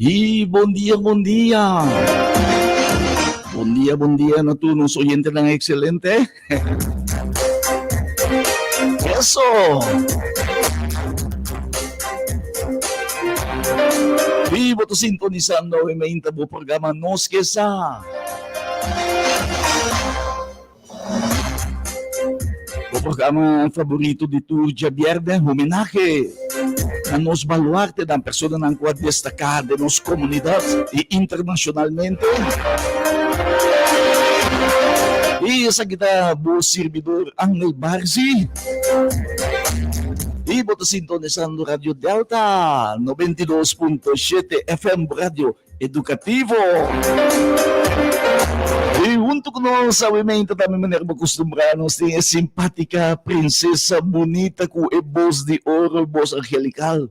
I bon dia, bon dia. Bon dia, bon dia na tur nos oyentenan excelente. Eso! I bo ta sintonisando awe meinta bo programa Nos Ke Sa. Bo programa favorito di tur djabièrnè, homenahe na nos baluartenan, personanan ku a destaká den nos komunidat i internashonalmente. I esaki ta bo sirbidor Angel Barzi. I bo ta sintonisando Radio Delta 92.7 FM, radio Edukativo. I huntu ku nos awe meinta tambe manera bo kustumbrá nos tin e simpátika prinsesa bunita ku e bos di oro, e bos angelikal,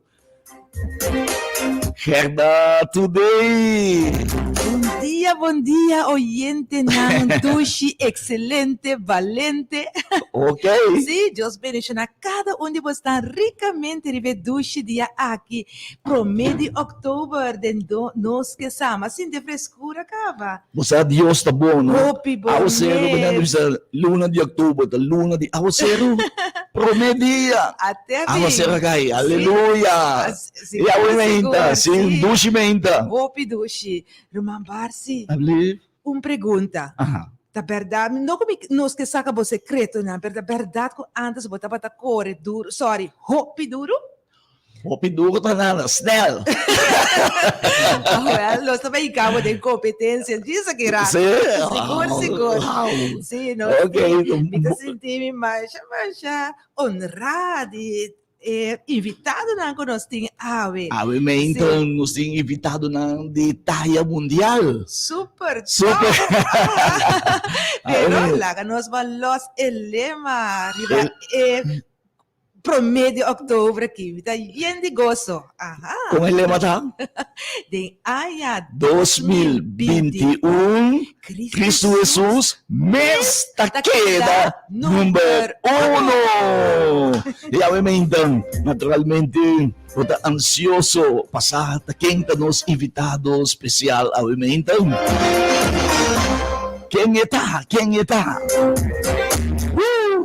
Gerda Today. Bon dia, bon dia oyentenan dushi, excelente, balente. Ok. Sí, Dios bendiciona cada un di bosnan ricamente riba e dushi dia aki. Prome di oktober den do nos ke sama sinti freskura kaba. Bo sa Dios ta bon no. Hopi bon Awaseru bo nan mes. bisa luna di oktober ta luna di awaseru. Prome dia Ate bin. awaseru a kai. Si. Aleluya. As I sigur awe meinta sigur si si. dushi meinta. Hopi dushi. Ruman Barsi. Alblief. Un pregunta. Aha. Ta berdad, no ku mi nos ke saka bo sekretonan, pero ta berdad ku antes bo tabata kore duru, sorry, hopi duru? Hopi duru ta nada, snel. Ah, wel, nos ta bay cabo den competencia, djis aki rato. Sí? Sigur, sigur. Wow. Sí, no, Ok. mi ta sinti mi masha, masha honrá di e invitadonan ku nos tin awe. Awe meinta nos tin invitadonan di taya mundial. Super top! Super. Pero laga nos ba los e lema riba e prome di oktober aki. Mi ta yen di goso. Aha. Kon e lema ta? Den aña 2021 Cristo Jesus mes ta keda number uno. I awe meintan, naturalmente, bo ta ansioso pa sa ta ken ta nos invitado spesial awe meintan. Ken e ta? Ken e ta?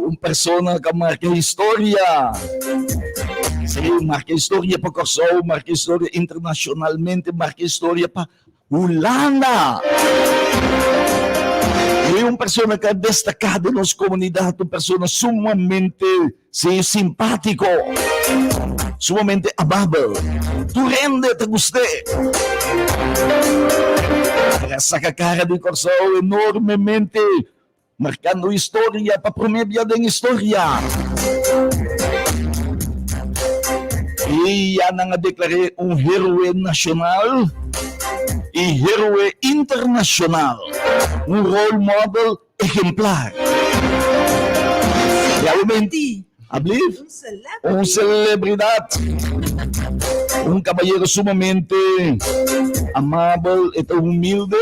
Un persona ku a marka historia. Sí, marka historia pa Kòrsou, marka historia internashonalmente, marka historia pa Hulanda. E un persona ku a destaká den nos komunidat, un persona sumamente, sí, simpátiko, sumamente amabel. Tur hende ta gust'é. El a saka kara di Kòrsou enormemente, markando historia pa promé bia den historia. I ya nan a deklar'é un héroe nashonal i héroe internashonal, un role model ehemplar. Realmente, ablief, un celebridat, un cabayero sumamente amabel, e ta humilde,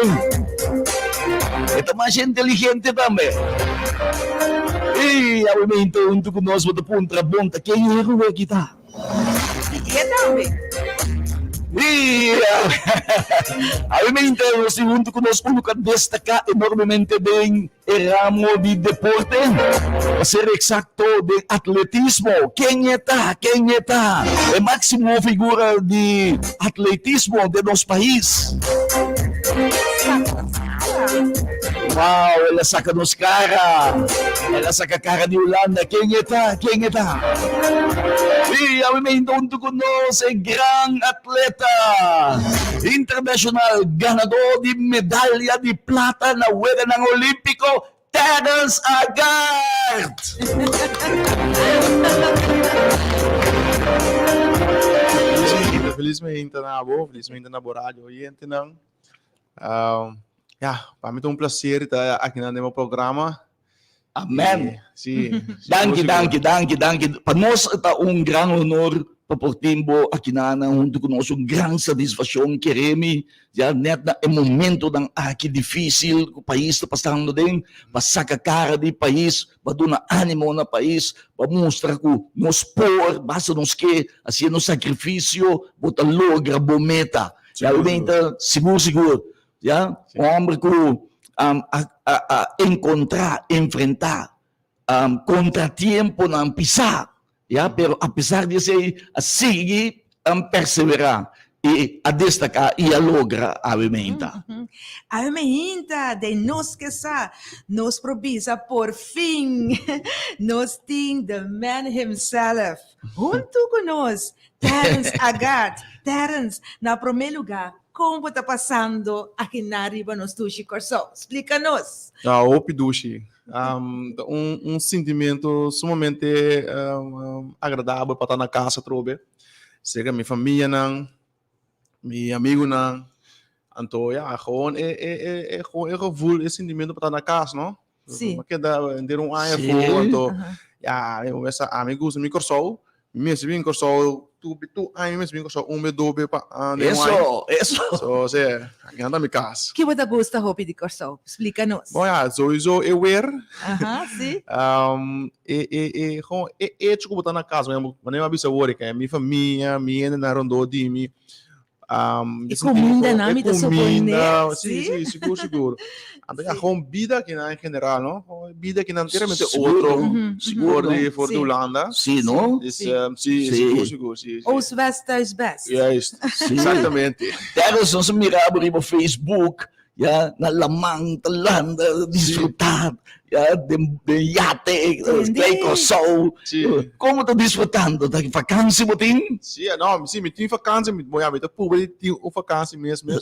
e ta masha inteligente tambe. I awemente huntu ku nos bo ta puntra, Bon, ta ken e héroe aki ta? E tambe. I awemente nos tin huntu ku nos unu ku a destaká enormemente den e ramo di deporte, pa ser eksakto den atletismo. Ken e ta? Ken e ta? E máksimo figura di atletismo den nos pais. Wow, el a saka nos kara. El a saka kara di Hulanda. Ken e ta? Ken e ta? I awe meinta huntu ku nos e gran atleta internashonal, ganadó di medalya di plata na Weganan Olímpiko, Terence Agard! Felis meinta na bo, felis meinta na bo radio oyentenan. Ya, pa mi ta un placer ta aki nan den bo programa. Amen. Sí. Danki, danki, danki, danki. Pa nos ta un gran honor pa por tin bo akinana huntu ku nos. Un gran satisfakshon, keremi, ya net na e momentonan aki difísil ku pais ta pasando den, pa saka kara di pais, pa duna ánimo na pais, pa mustra ku nos por, basta nos ke, hasiendo sakrifisio, bo ta logra bo meta. Ya awe sigur sigur, ya, un homber ku a a enkontrá, enfrentá kontratiemponan pisá, ya, pero apesar di esei a sigui perseverá i a destaká i a logra awe meinta. Awe meinta den nos ke sa, nos por bisa por fin nos tin the man himself huntu ku nos, Terence Agard. Terence, na promé lugá, kon bo ta pasando akinan riba nos dushi Kòrsou? Splika nos. Ta hopi dushi. Ta un sintimentu sumamente agradabel pa ta na kas atrobe. Serka mi famianan, mi amigunan. Anto ya, gewoon e e e e gewoon e gevoel, e sintimentu pa ta na kas, no? Sí. Mi a keda henter un aña afó, anto ya, mi mester ami gusta mi Kòrsou, mi mester bin Kòrsou tur tur aña mi mester bin Kòrsou un be, dos be pa den un aña. Eso, eso. So, osea, aki nan ta mi kas. Ki bo ta gusta hopi di Kòrsou? Splika nos. Bon ya, souiso e wer. Aha, sí. E e e gewoon e hecho ku bo ta na kas, manera mi a bisa awor, mi famia, mi hendenan rondó di mi, E kumindanan mi ta suponé. Sí, sí, sigur, sigur. Anto ya, gewoon bida akinan en general, no? Gewoon bida akinan enteramente otro for di for di Hulanda. Sí, no? Dus, sí, sigur, sigur, sí. Oost west thuis best. Juist, exactamente. Terens nos a mira bo riba Facebook ya na laman ta landa disfruta ya den den yate Klein Kòrsou kon bo ta disfrutando ta vakansi bo tin? Si no si mi tin vakansi mi ya mi ta purba di tin un vakansi mes mes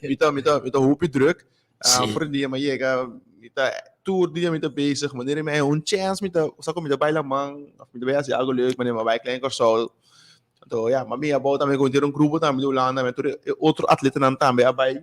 mi ta mi ta mi ta hopi druk for di dia mi a yega mi ta tur dia mi ta bezig manera mi haña un chèns mi ta sa ku mi ta bai laman òf mi ta bai hasi algu leuk manera mi a bai Klein Kòrsou. Anto ya, mami a bou tambe ku henter un grupo tambe di Hulanda, met tur e otro atletanan tambe a bai.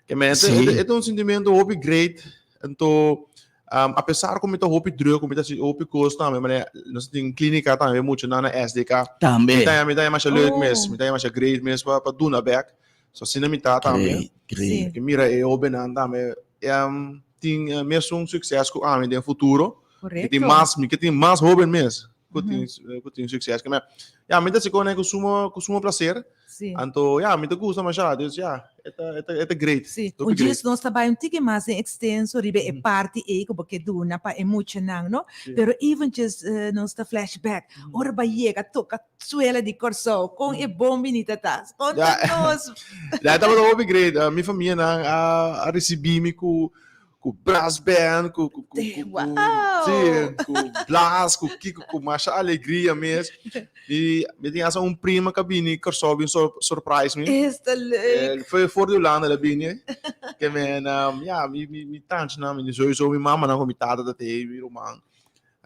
Ke men, e ta un sentimiento hopi great. Anto, a pesar ku mi ta hopi druk, ku mi ta hasi hopi kos tambe, manera nos tin klinika tambe muchanan na SDK. Tambe. Mi ta mi ta masha leuk mes, mi ta masha great mes pa duna bek. So asina mi ta tambe. Great, great. Ke mira e hobennan tambe tin mesun sukses ku ami den futuro. Korekto. Mi tin mas, mi ke tin mas hoben mes. Ku tin ku tin sukses. Ke men, ya, mi ta hasi kone ku sumo ku sumo plaser. Sí. Anto, ya, mi ta gusta masha. Dus ya, e ta e ta e ta great. Sí. Hopi Un great. djis nos ta bai un tiki mas den ekstenso riba e parti ei ku bo ke duna pa e muchanan, no? Sí. Pero eventjes nos ta flashback. Ora bo a yega toka suela di Kòrsou, kon e bon binita ta? Konta nos. Ya, e tabata hopi great. Mi famianan a a risibí mi ku ku brass band, ku ku ku ku Wow! sí, ku blaas, ku kiko, ku masha alegria mes. Mi mi tin hasta un prima ku a bini Kòrsou bin surprise mi. Esta leuk! Foi for di Hulanda el a bini. Ke men ya, mi mi mi tanchinan, mi sowieso mi mamanan ku mi tata ta tei, mi ruman.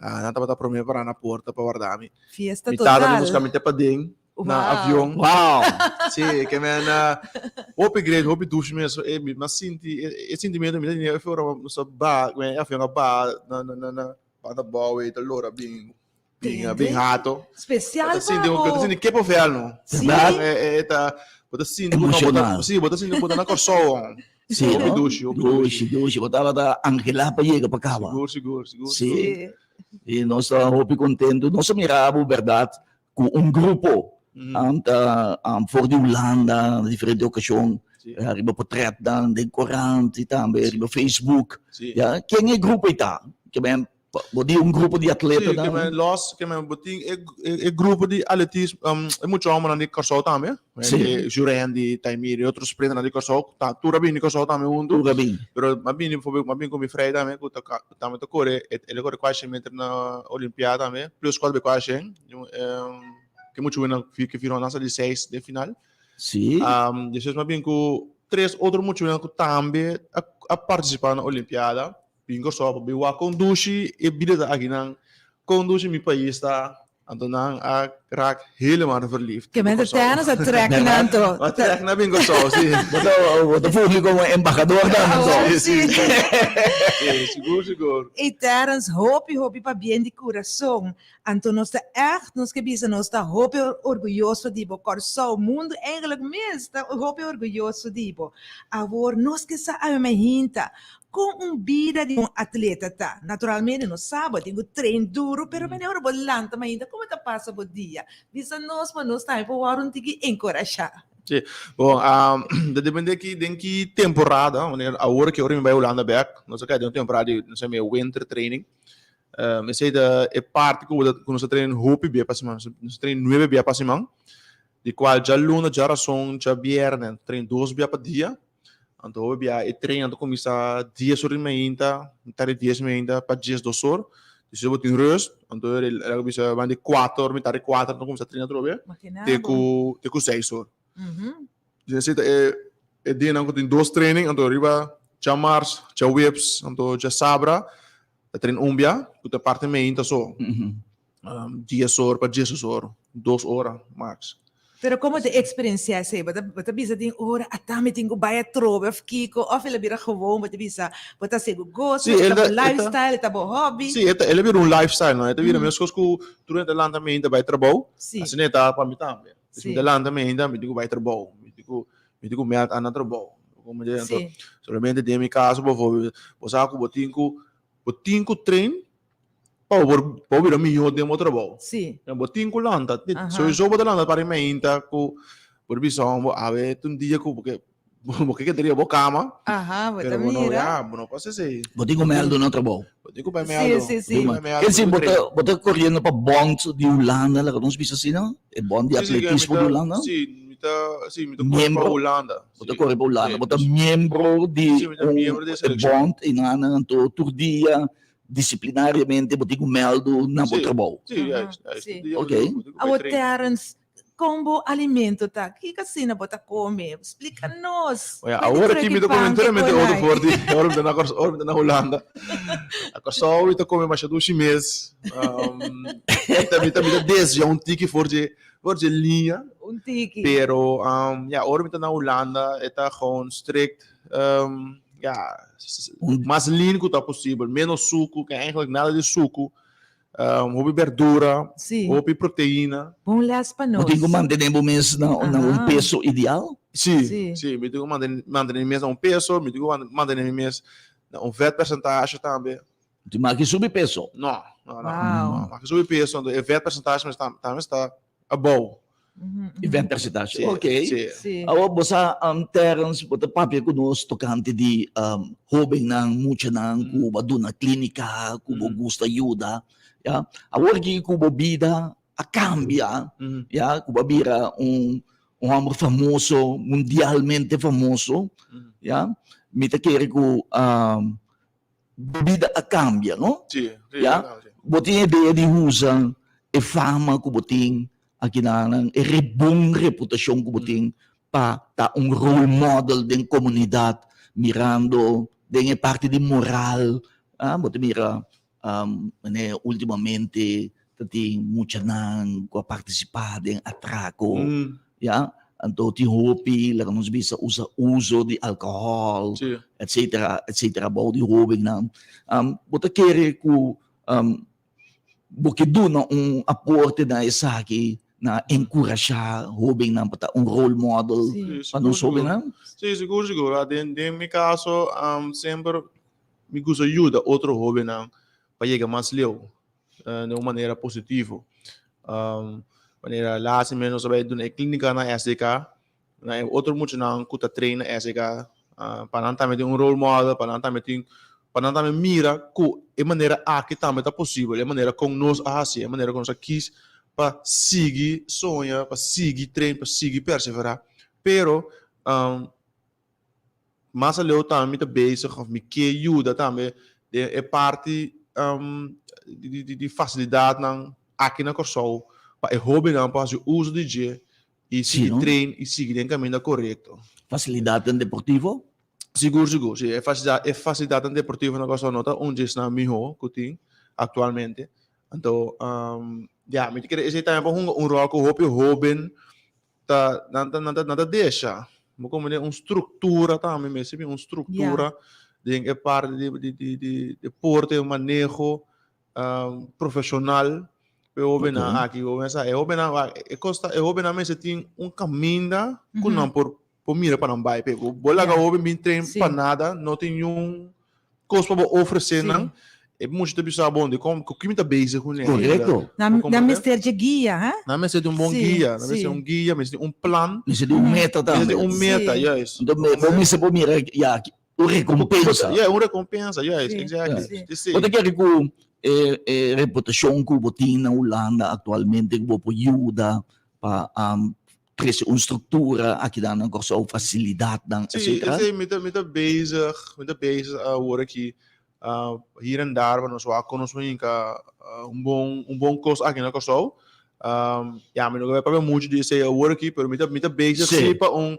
Nan tabata promé pará na porta pa warda mi. Fiesta Mi tata total. a bin buska mi te paden. na avion. Wow! Sí, ke men hopi great, hopi dushi mes. E mi a sinti e sintimento mi ta tene e ora nos a baha, e avion a baha na na na na banda bou ei ta lora bin bin bin hato. Spesial Bo ta sinti pa bo ta bo. sinti kippenvel no. Sí. E e ta bo ta sinti ku no bo ta Emocional. sí bo ta sinti ku bo ta na Kòrsou. Sí, Hopi no? dushi, hopi Dushi, dushi. dushi. Bo tabata anhelá pa yega pa kaba. Sigur, sigur, sigur, Sí. sigur. I nos ta hopi kontentu. Nos a mira bo bèrdat ku un grupo ta for di Hulanda na diferente okashon riba potretnan den korant i tambe riba Facebook. Ya, ken e grupo ei ta? Ke men bo di un grupo di atletanan? Si, ke men los, ke men bo tin e grupo di atletismo, e mucha homennan di Kòrsou tambe. Si. Jurendi, Taimir i otro sprinternan di Kòrsou, tur a bini Kòrsou tambe huntu. Tur a bini. Pero mi a bini, mi a bini ku mi frei tambe ku ta Tambe ta kore, el a kore kuashi meter na Olimpiada tambe, plus kuater be kuashi, ke muchu wina ke firma nan sa di seis den final. Sí. Despues mi a bin ku tres otro muchu wina ku tambe a partisipa na Olimpiada, bin Kòrsou pa bin wak kon dushi e bida ta akinan, kon dushi mi pais ta. Anto nan a raak helemaal verliefd. Ke men de tennis a trek nan to. A trek na bin Kòrsou, si. Bo ta fungi komo embahador dan anto. Si, si. Si, sigur, sigur. E Terence, hopi, hopi pabien di kurason. Anto nos ta ègt, nos ke bisa nos ta hopi orguyoso di bo. Kòrsou, mundu eigenlijk mes ta hopi orguyoso di bo. Awor nos ke sa awe mainta, Kon un bida di un atleta ta? Naturalmente nos sa bo tin ku train duru, pero mene ora bo lanta mainta, komo ta pasa bo dia? Bisa nos pa nos tambe por wòrdu un tiki enkorashá. Sí. Bon, um, ta depende ki den ki temporada, wanneer awor ki ora mi bai Hulanda bek, nos a kai den un temporada di, nos a yama winter training. Um, esei ta e parti ku ku nos a train hopi bia pa siman. Nos a train nuebe bia pa siman, di kual djaluna, djarason, djabièrnè, train dos bia pa dia. Anto hopi bia e train ta kuminsá dies or di mainta, mitar di dies mainta pa 12 or. Despues bo tin rust, anto el a bisa banda di kuater or, mitar di kuater ta kuminsá train atrobe te ku te ku seis or. Esei ta e e dianan ku tin dos training, anto riba djamars, djaweps, anto djasabra ta train un bia ku ta parti mainta so. 10 or pa 16 or, dos ora max. Pero como ta experiencia esey? Bo ta, bo ta bisa tin ora, ata mi tin cu bay atrobe of kico, of el a bira gewoon, bo ta bisa, bo ta haci cu goso, Sí, e el ta ta, bo e ta, lifestyle, e ta bo hobby. sí, e ta, el a bira un lifestyle, no? E ta bira mescos cu tur hende ta lanta mainta bay trabou, asina e ta pa mi tambe. Dus mi ta lanta mainta, mi tin cu bay trabou, mi tin cu, mi tin cu meld aan na trabou. Como di, anto, solamente den mi caso, bijvoorbeeld, bo sa cu bo tin cu, bo tin cu train Pa bo por pa bo bira mihó den bo trabou. Sí. Ya, bo tin ku lanta. Sowieso bo ta lanta para mainta ku por bisa bo awe ta un dia ku bo ke bo ke keda riba bo kama. Aha, bo ta Pero bo no mira. ya, bo no por hasi esei. Bo tin ku mèldu na trabou. Bo tin ku bai Sí, mèldu. sí, Bo sí. tin ku bai mèldu, Ken bo si tin ku bo ta train. bo ta koriendo pa bond di Hulanda, laga nos bisa asina, e bond di Sí, sí, mi atletismo ta di Hulanda? sí, mi ta sí, mi ta kore pa Miembro? Hulanda. Bo ta Sí, kore pa Hulanda, sí. bo ta miembro di Sí, mi ta un miembro di e e selekshon. bond i nan anto tur dia Disciplinariamente bo tin cu meldo na bo Sí, trabou. sí, juist, juist. Sí. Dia Ok. bo tin cu bai Awor train. Terence, con bo alimento ta? Kico asina bo ta come? Splica nos. Oya, Cuenta awor tur aki aki mi ta come pan, ke enteramente otro konai. for di ora mi ta na Kòrsou, ora mi ta na Hulanda. Na Kòrsou mi ta come masha dushi mes. Mi ta mi ta mi ta desvia un tiki for dje for dje liña. Un tiki. Pero ya, ora mi ta na Hulanda e ta gewoon strict. Ja, mas lean ku ta posibel, menos suku, ke eigenlijk nada di suku, hopi berdura, Sí. hopi proteïna. Bon les pa Bo tin ku nos. mantené bo mes na na un Aha. peso ideal? Sí, Sí. sí, mi tin ku mantené mantené mi mes na un peso, mi tin ku mantené mi mes na un vetpercentage tambe. Ti maki subi peso? No, no, no, Wow. no, maki subi peso, anto e vetpercentage mes tambe sta abou. E vetpercentage, Sí, ok. sí. Sí. Awor bo sa, Terence, bo ta papia ku nos tokante di hóbennan, muchanan ku bo a duna klínika, ku bo gusta yuda, ya. Awor aki ku bo bida a kambia, ya, ku bo a bira un un hòmber famoso, mundialmente famoso, ya, mi ta kere ku Bo bida a cambia, no? Sí, sí, Ya? sí. Bo tin idea di usa e fama cu bo tin akinanan, e re bon reputacion cu bo tin pa ta un role model den comunidad, mirando den e parti di moral, ah, bo ta mira manera ultimamente ta tin muchanan cu a participa den atraco, ya, anto tin hopi, laga nos bisa, usa uso di alcohol, etcetera, etcetera, bou di hobennan. Bo ta kere cu bo ke duna un aporte na esaki, na encurasha hobennan pa ta un role model pa nos hobennan? Sí, sigur, sigur. Den mi caso, semper mi gusta yuda otro hobennan pa yega mas leu den un manera positivo. Manera laatste mes nos a bai duna e klínika na SDK, na e otro muchanan ku ta train na SDK, pa nan tambe tin un role model, pa nan tambe tin, pa nan tambe mira ku e manera aki tambe ta posibel, e manera kon nos a hasi, e manera ku nos a kis pa sigui soña, pa sigui train, pa sigui perseverá. Pero Mas aleu tambe mi ta bezig of mi ke yuda tambe den e parti di facilidadnan aki na Kòrsou pa e hobennan por hasi uso di dje i sigui train i sigui den kaminda korekto. Facilidadnan deportivo? Sigur sigur, si e facilidadnan deportivo na Kòrsou no ta un dje esnan mihó ku tin aktualmente. Anto ya mi ta kere esei tambe por hunga un ròl ku hopi hoben ta nan ta nan ta nan ta desha bo komprende un struktura tambe mester bin un struktura den e parti di di di di deporte maneho profeshonal pa e hobennan aki bo mester sa e hobennan wak e kos ta e hobennan mester tin un kaminda ku nan por por mira pa nan bai p'e bo laga hoben bin train pa nada no tin niun kos pa bo ofrese nan. E mucha ta bisa bon, di kon ku kimi ta bezig kuné. Korekto. Nan nan mester dje guia, hè? Nan mester di un bon guia, nan mester un guia, mester di un plan. Mester di un meta tambe. Mester di un meta, juist. Anto bo mester por mira ya un rekompensa. Ja, un rekompensa, juist, exactly. Bo ta kere ku e e reputashon ku bo tin na Hulanda aktualmente ku bo por yuda pa trese un struktura akinan na Kòrsou, fasilidatnan, etcetera? Sí, mi ta mi ta bezig, mi ta bezig awor aki hier en daar pa nos wak kon nos por hinka un bon un bon kos aki na Kòrsou. Ya mi no ke bai papia muchu di esei awor aki pero mi ta mi ta bezig si pa un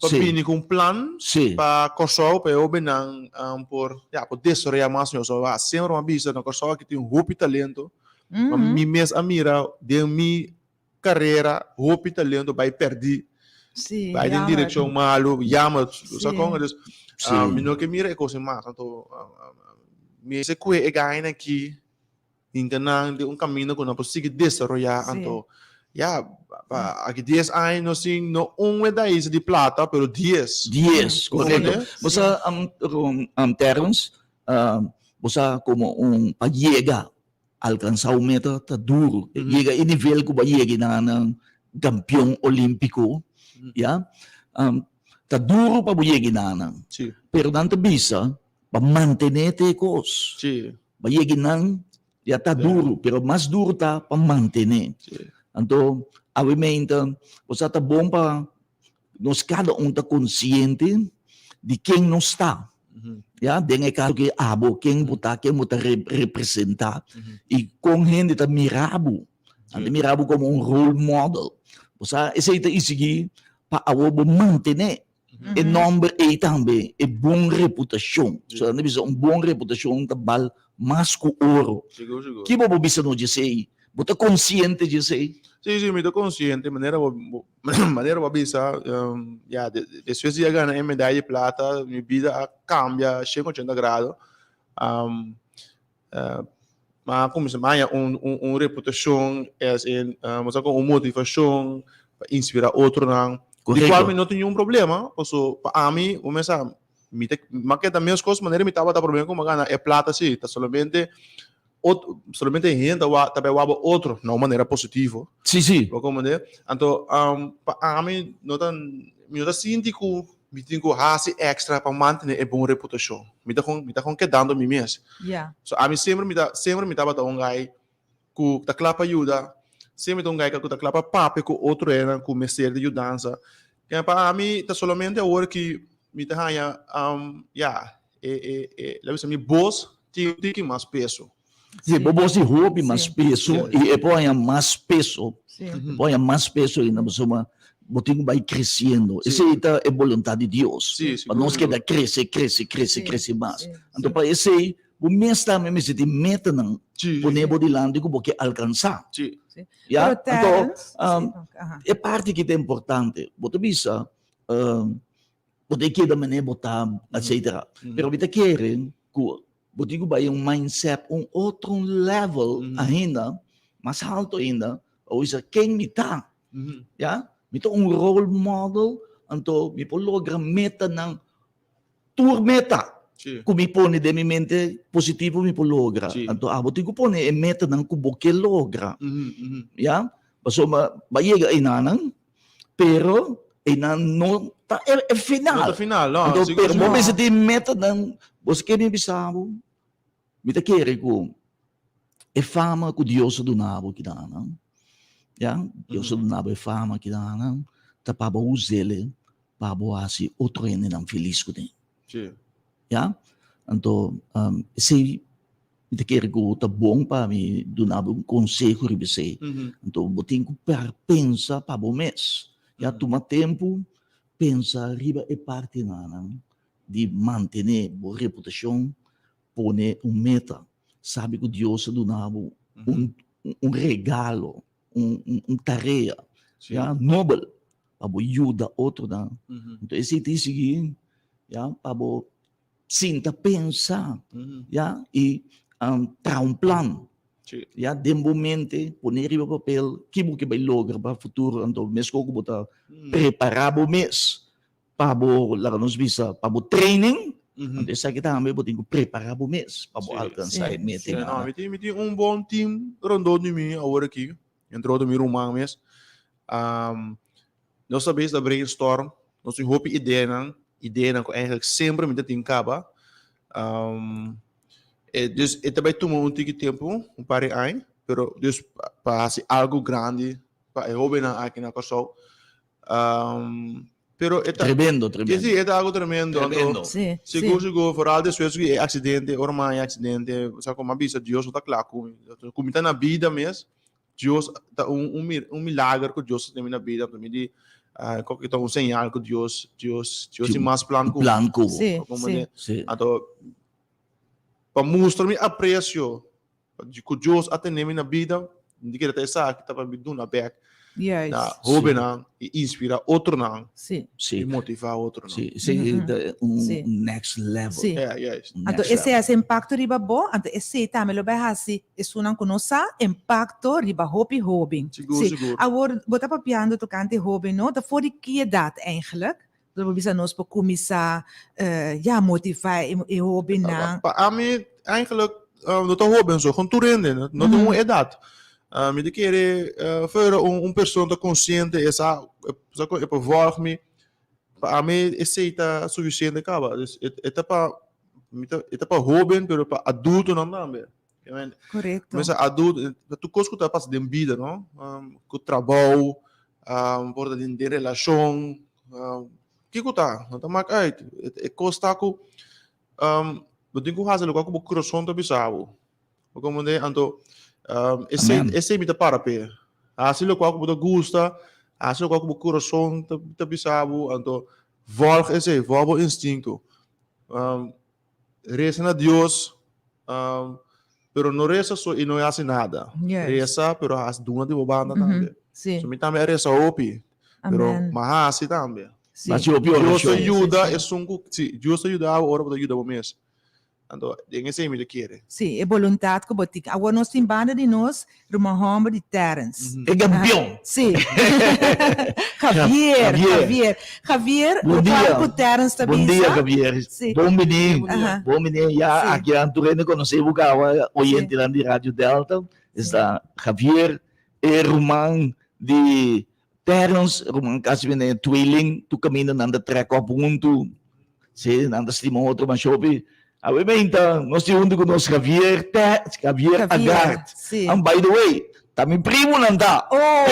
pa bini ku un plan pa Kòrsou pa e hobennan por ya por desaroyá mas mihó. So semper mi a bisa na Kòrsou aki tin hopi talento, mi mes a mira den mi carera hopi talento bai perdi Sí, bai den jammer. direccion malo jammer Sí. sa con dus Sí. ah, mi no ke mira e cosa mas anto ah, ah, mi se kue e gaina aki hinka nan den un camino ku nan por sigui desaroya Sí. anto ya pa aki 10 aña nos tin no un medallista di plata pero 10 10, correcto. Comprende? Bo sa, um, um, Terrence, um, bo sa como un pa yega Alkansá un meta ta duru. Yega e nivel ku bo a yega na nan kampion olímpiko, ya, ta duru pa bo yega na nan. Pero nan ta bisa pa mantené te kos. Pa yega nan ya ta duru, pero mas duru ta pa mantené. Anto awe meinta bo sa ta bon pa nos kada un ta konsiente di ken nos ta. Ya, den e kaso ke abo, ken bo ta, ken bo ta representá i kon hende ta mira bo. Nan ta mira bo komo un role model. Bo sa, esei ta isigí pa awor bo mantené e nòmber ei tambe, e bon reputashon. So nan ta bisa un bon reputashon ta bal mas ku oro. Ki bo por bisa nos di esei? Bo ta konsiente di esei? Sí, sí, mi ta konsiente. Manera bo Manera bo a bisa, ya, despues di a gana e medaya di plata, mi bida a cambia 180 grado. Mi a cuminsa haña un un reputacion as in, bo sa con un motivacion pa inspira otronan. Di cual mi no tin niun problema, paso pa ami, bo mester sa, mi ta, mi a keda mescos manera mi tabata prome cu mi a gana e plata si, ta solamente Ot, solamente hende ta wa, ta bai waba otro na un manera positivo. Sí, sí. Bo comprende? Anto, um, pa ami no ta, mi no ta sinti ku mi tin ku hasi extra pa mantene e bon reputashon. Mi ta kon, mi ta kon kedando mi mes. Ja. So ami semper mi ta, semper mi tabata un guy ku ta kla pa yuda, semper mi ta un guy ku ta kla pa papia ku otro hendenan ku mester di yudansa. Kende pa ami ta solamente awor ki mi ta haña, um, ya, e, e, e, laat me bisa, mi bos tin un tiki mas peso. Sí, bo bos di hopi mas peso Sí. i e por haña mas peso. Sí. E por haña mas peso ainda pasobra bo tin ku bai kresiendo. Sí. Esei ta e boluntat di Dios. Sí, Pa nos sigur, keda krese, krese, krese, Sí, krese mas. sí, Anto sí. pa esei bo mes tambe mester tin metanan Sí, pone bo dilanti ku bo ke alkansá. sí. Ya? Pero Anto, Terence, um, sí, aha. e parti ki ta importante, bo ta bisa, um, Bo ta keda manera bo ta, etcetera. Pero mi ta kere ku bo tin ku bai un mindset, un otro level ainda, mas halto ainda, pa bo bisa ken mi ta. Ya? Mi ta un role model, anto mi por logra metanan, tur meta ku mi pone den mi mente positivo mi por logra. Anto abo tin ku pone e metanan ku bo ke logra. Ya? Pasobra bo a yega einanan, pero einan no ta e final. No ta final, no. Anto, Sigur, pero bo sigur. mester tin metanan, bo si kere mi bisa bo, mi ta kere ku e fama ku Dios a duna bo kidanan, ya, Dios a duna bo e fama kidanan, ta pa bo us'el pa bo hasi otro hendenan felis kuné. Sí. Ya, anto esei mi ta kere ku ta bon pa mi duna bo un konseho riba esei. Anto bo tin ku pensa pa bo mes. Ya, tuma tempu pensa riba e partinan di mantené bo reputashon, pone un meta. Sabi ku Dios a duna bo un un regalo, un un tarea, ya, nobel pa bo yuda otronan. Anto esei ta sigui, ya, pa bo sinta pensa, ya, i traha un plan, ya, den bo mente, pone riba papel ki bo ke bai logra pa futuro. Anto meskos ku bo ta prepara bo mes pa bo, laga nos bisa, pa bo training. Anto esaki tambe bo tin ku prepará bo mes pa bo alkansá e meta. No, mi tin, mi tin un bon team rondó di mi awor aki, entre otro mi ruman mes. Nos ta bezig ta brainstorm, nos tin hopi ideanan, ideanan ku eigenlijk semper mi ta tin kaba. E, dus e ta bai tuma un tiki tempu, un par di aña, pero dus pa hasi algu grandi pa e hóbennan aki na Kòrsou. Pero e ta Tremendo, tremendo. Sí, e ta algo tremendo. Anto, Tremendo. Sí, sí. Sigur, sigur, vooral despues ku e aksidente, ora mi a aksidente, sa ku mi a bisa Dios no ta kla ku mi. Ku mi ta na bida mes, Dios ta un un un milager ku Dios ta tene mi na bida. Anto mi di, ah, koke ta un señal ku Dios, Dios, Dios tin mas plan ku mi. Plan ku bo. Sí, Como sí. de, Sí. anto, pa mustra mi apresio ku Dios a tene mi na bida, mi di kere ta esaki ta pa mi duna bek Juist. na hobennan i inspira otronan Sí. Sí. i motiva otronan. Sí, sí, de un Sí. next level. Sí. Ja, juist. Un Anto next esei level. hasi impacto riba bo, anto esei tambe lo bai hasi esunnan ku no sa impacto riba hopi hoben. Sigur, Sí. sigur. Awor, bo ta papiando tokante hoben, no? Ta for di ki edat eigenlijk? Lo bo bisa nos por kuminsá ya motivá e hóbennan. Pa ami eigenlijk no ta hóben so, kon tur hende, no tin un edat. Mi ta kere fuera un persona ta konsiente e sa e por vòlg mi, pa ami esei ta sufisiente kaba. Dus e ta pa e ta pa hóben pero pa adultonan tambe. Korekto. Mesa adulto, tur kos ku ta pasa den bida, no? Ku trabou, por ta den relashon, kiko ta? No ta mak uit. E kos ta ku bo tin ku hasi loke ku bo kurason ta bisa bo. Bo komprende? Anto esei esei mi ta para p'e. Hasi loke ku bo ta gusta, hasi loke ku bo kurason ta bisa bo, anto vòlg esei, vòlg bo instinto. Resa na Dios, pero no resa so i no hasi nada. Yes. Resa, pero hasi duna di bo banda tambe. Sí. So mi tambe a resa hopi, pero Amen. ma hasi tambe. Sí. Hasi hopi Dios ta orashon. yuda Sí, sí. esun ku, sí, Dios ta yuda bo ora bo ta yuda bo mes. Anto, den esei mi ta kere. Sí, e boluntat ku bo tin. Awor nos tin banda di nos ruman hòmber di Terrence. E kampion. Sí. Javier, Javier. Javier. Javier, Bon lo dia. cual cu Terence ta Bon dia, bisa. Javier. Sí. Bon bini. Bon dia. Bon bini. Ya Sí. aki nan tur hende conoce bo caba, oyentenan di Radio Delta. Esta Javier, e ruman di Terence, ruman casi bini tweeling, tur caminda nan ta trek op huntu. Sí, nan ta stima otro masha hopi. Awe meinta, nos tin huntu ku nos Javier Te, Javier Javier, Agard. sí. And by the way, ta mi primo nan ta. Oh,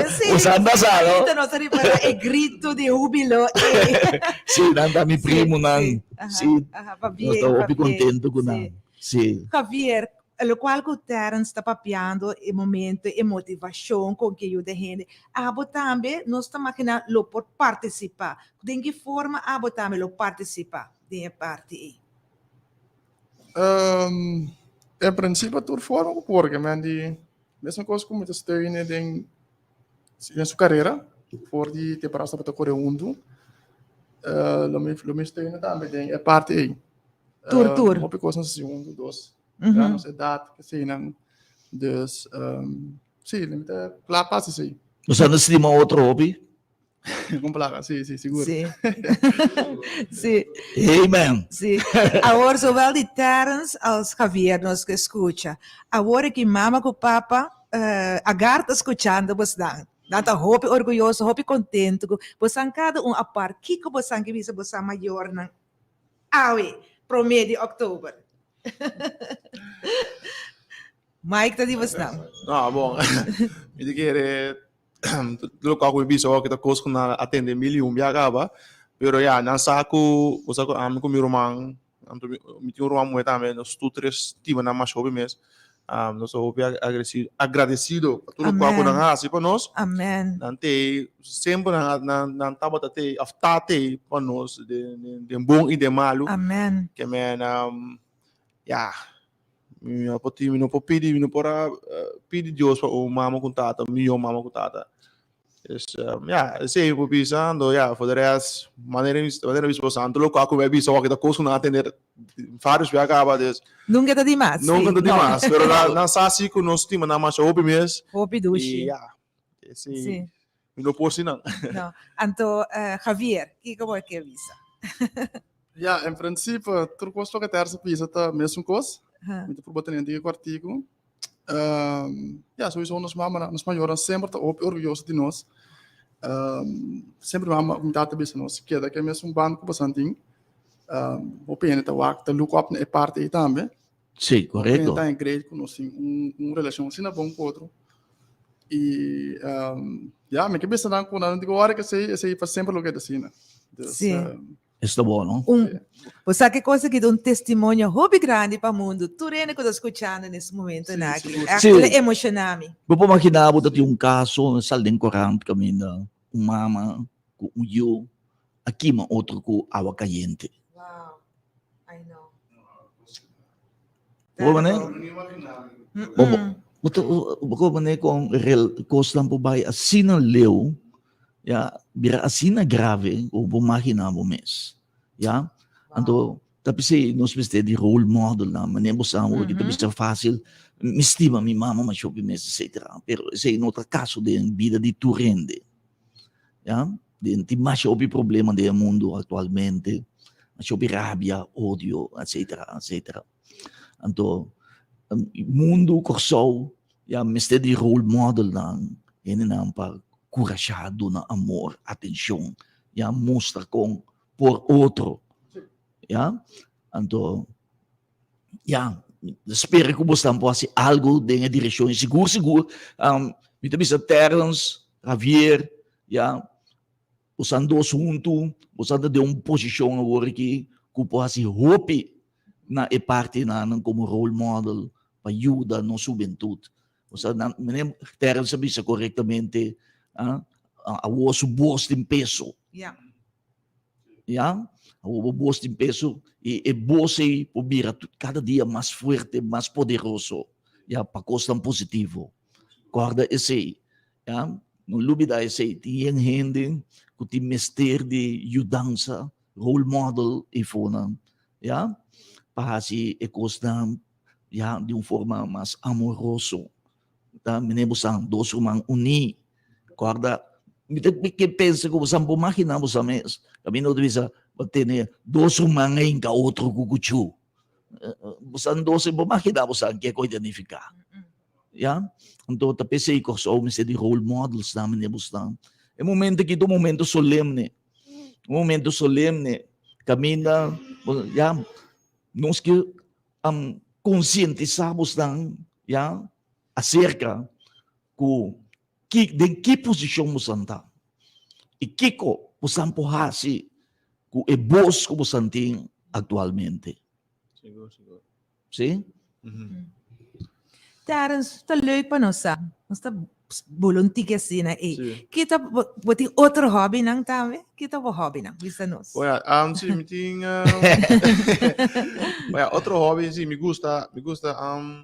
sí. Bo sa ta sa, no? Ahorita nos a ripara e grito di hubilo. Eh. Sí, nan ta mi Sí, primo nan. sí. Aha, Sí, aha, pa nos bien, ta pa hopi bien. contento ku Sí. nan. Sí. Javier, Locual cu Terence ta papiando e momento, e motivacion con ke yuda hende, abo tambe nos ta magina lo por participa. Den ki forma abo tambe lo participa den e parti ey? En principio tur forma cu por, ke men di mesmo cos cu mi ta steune den den su carera for di temporada tabata core hunto, lo mi lo mi steune tambe den e parti ey. Tur tur. Hopi cos nos haci hunto dos. Ja, nos edad, kesenan. Dus, um, sí, mi ta kla pa hasi esei. Nos a stima otro hopi. Con placa, sí, sí, sigur. Sí. sí. Amen. Sí. Awor, zowel di Terence als Javier nos ke skucha. Awor aki mama ku papa uh, agar ta skuchando bosnan. Nan ta hopi orguyoso, hopi kontentu ku bosan kada un apart. Kiko bosan ke bisa bosan mayornan awe, promé di òktober? Mike ta di bosnan. No, bon. Mi ta kere loke ku mi bisa awor ku ta kos ku nan a tende mil i un bia kaba. Pero ya, nan sa ku, bo sa ku ami ku mi ruman, mi tin un ruman muhé tambe, nos tur tres stima nan masha hopi mes. Nos ta hopi agradesido pa tur loke ku nan hasi pa nos. Amen. Nan te semper nan nan tabata te of ta te pa nos den bon i den malu. Amen. Ke men ya mi no por mi no por pidi mi no por a pidi Dios pa un mama ku tata mihó mama ku tata. Dus ya, esei mi por bisa, anto ya, for de rest, manera mi manera mi esposa, anto loke ku mi a bisa wak ta kos ku nan a tende varios bia kaba, dus. Nunca ta dimas, sí. Nunca ta dimas, No. pero nan nan sa si ku nos stima nan masha hopi mes. Hopi dushi. I ya, esei Sí. mi no por si nan. No. Anto Javier, kiko bo ke bisa? Ja, en principe, tur kos loke Terza bisa ta mesun kos. Mi ta proba tene diga kwartiku. Um, ja, sowieso nos mama, nos mayornan semper ta hopi orguyoso di nos. Um, semper mama mi tata bisa nos, keda ke mesun band ku bosan tin. Um, hopi hende ta wak, ta look up na e parte ei tambe. Sí, correcto. Hopi hende ta great ku nos tin un, un relashon asina bon ku otro. I um, ja, mi ke bisa nan ku nan digo ora ke esei, esei pa semper lo keda asina. Dus, Sí. um, Esta bon, no? Un, bo sa ke cosa ki ta un testimonio hopi grandi pa mundu. Tur hende ku ta skuchando nes momento Sí, na aki. sigur. Echt Sí. el a emoshoná mi. Bo por imaginá bo ta tin un kaso, sal den korant kaminda un mama ku un yu a kima otro ku awa kayente. Wow. I know. Bo mane? Bo Mm-mm. bo ta bo ko mane kon rel kosnan por bai asina leu, ya, bira asina grave ku bo imaginá bo mes, ya. Anto ta p'esei nos mester di role modelnan, manera bo sa awor ki ta bisa fásil, mi stima mi mama masha hopi mes etcetera, pero esei no ta kaso den bida di tur hende, ya. Den tin masha hopi problema den e mundu aktualmente, masha hopi rabia, odio, etcetera, etcetera. Anto, mundu Kòrsou ya mester di role modelnan, hendenan pa kurashá, duna amor, atenshon, ya mustra kon por otro, ya. Anto, ya, spera ku bosnan por hasi algu den e direkshon, i sigur sigur mi ta bisa Terrence, Javier, Ya, bosan dos huntu, bosan ta den un posishon awor aki ku por hasi hopi na e partinan komo role model pa yuda nos hubentut. Osea, nan, meneer Terrence a bisa korektamente, ah, awor su bos tin peso. Ya. Ya, awor bo bos tin peso i e bos ei por bira kada dia mas fuerte, mas poderoso, ya, pa kosnan positivo. Kòrda esei. Ya, no lubida esei, tin yen hende ku tin mester di yudansa, role model eifonan, ya, pa hasi e kosnan, ya, di un forma mas amoroso. Ta mene bosan dos ruman uní. Kòrda, mi ta ke pensa ku bosan por maginá bosan mes, kaminda bo ta bisa bo tene dos ruman a hinka otro ku kuchú. Bosan dos por maginá bosan ke ku a identifiká. Ya, anto ta p'esei Kòrsou mester di role models nan manera bo sta. E momento aki ta un momento solemne, un momento solemne kaminda ya nos ke konsientisá bosnan ya aserka ku ki den ki posishon bosan ta i kiko bosan por hasi ku e bos ku bosan tin aktualmente. Sigur, sigur. Sí? Terence, ta leuk pa nos sa. Nos ta bolo un tiki asina ei. Sí. Kita bo, bo tin otro hobbynan tambe? Kita bo hobbynan? Bisa nos. Oh ja, sí, mi tin oh ja, otro hobby, sí, mi gusta, mi gusta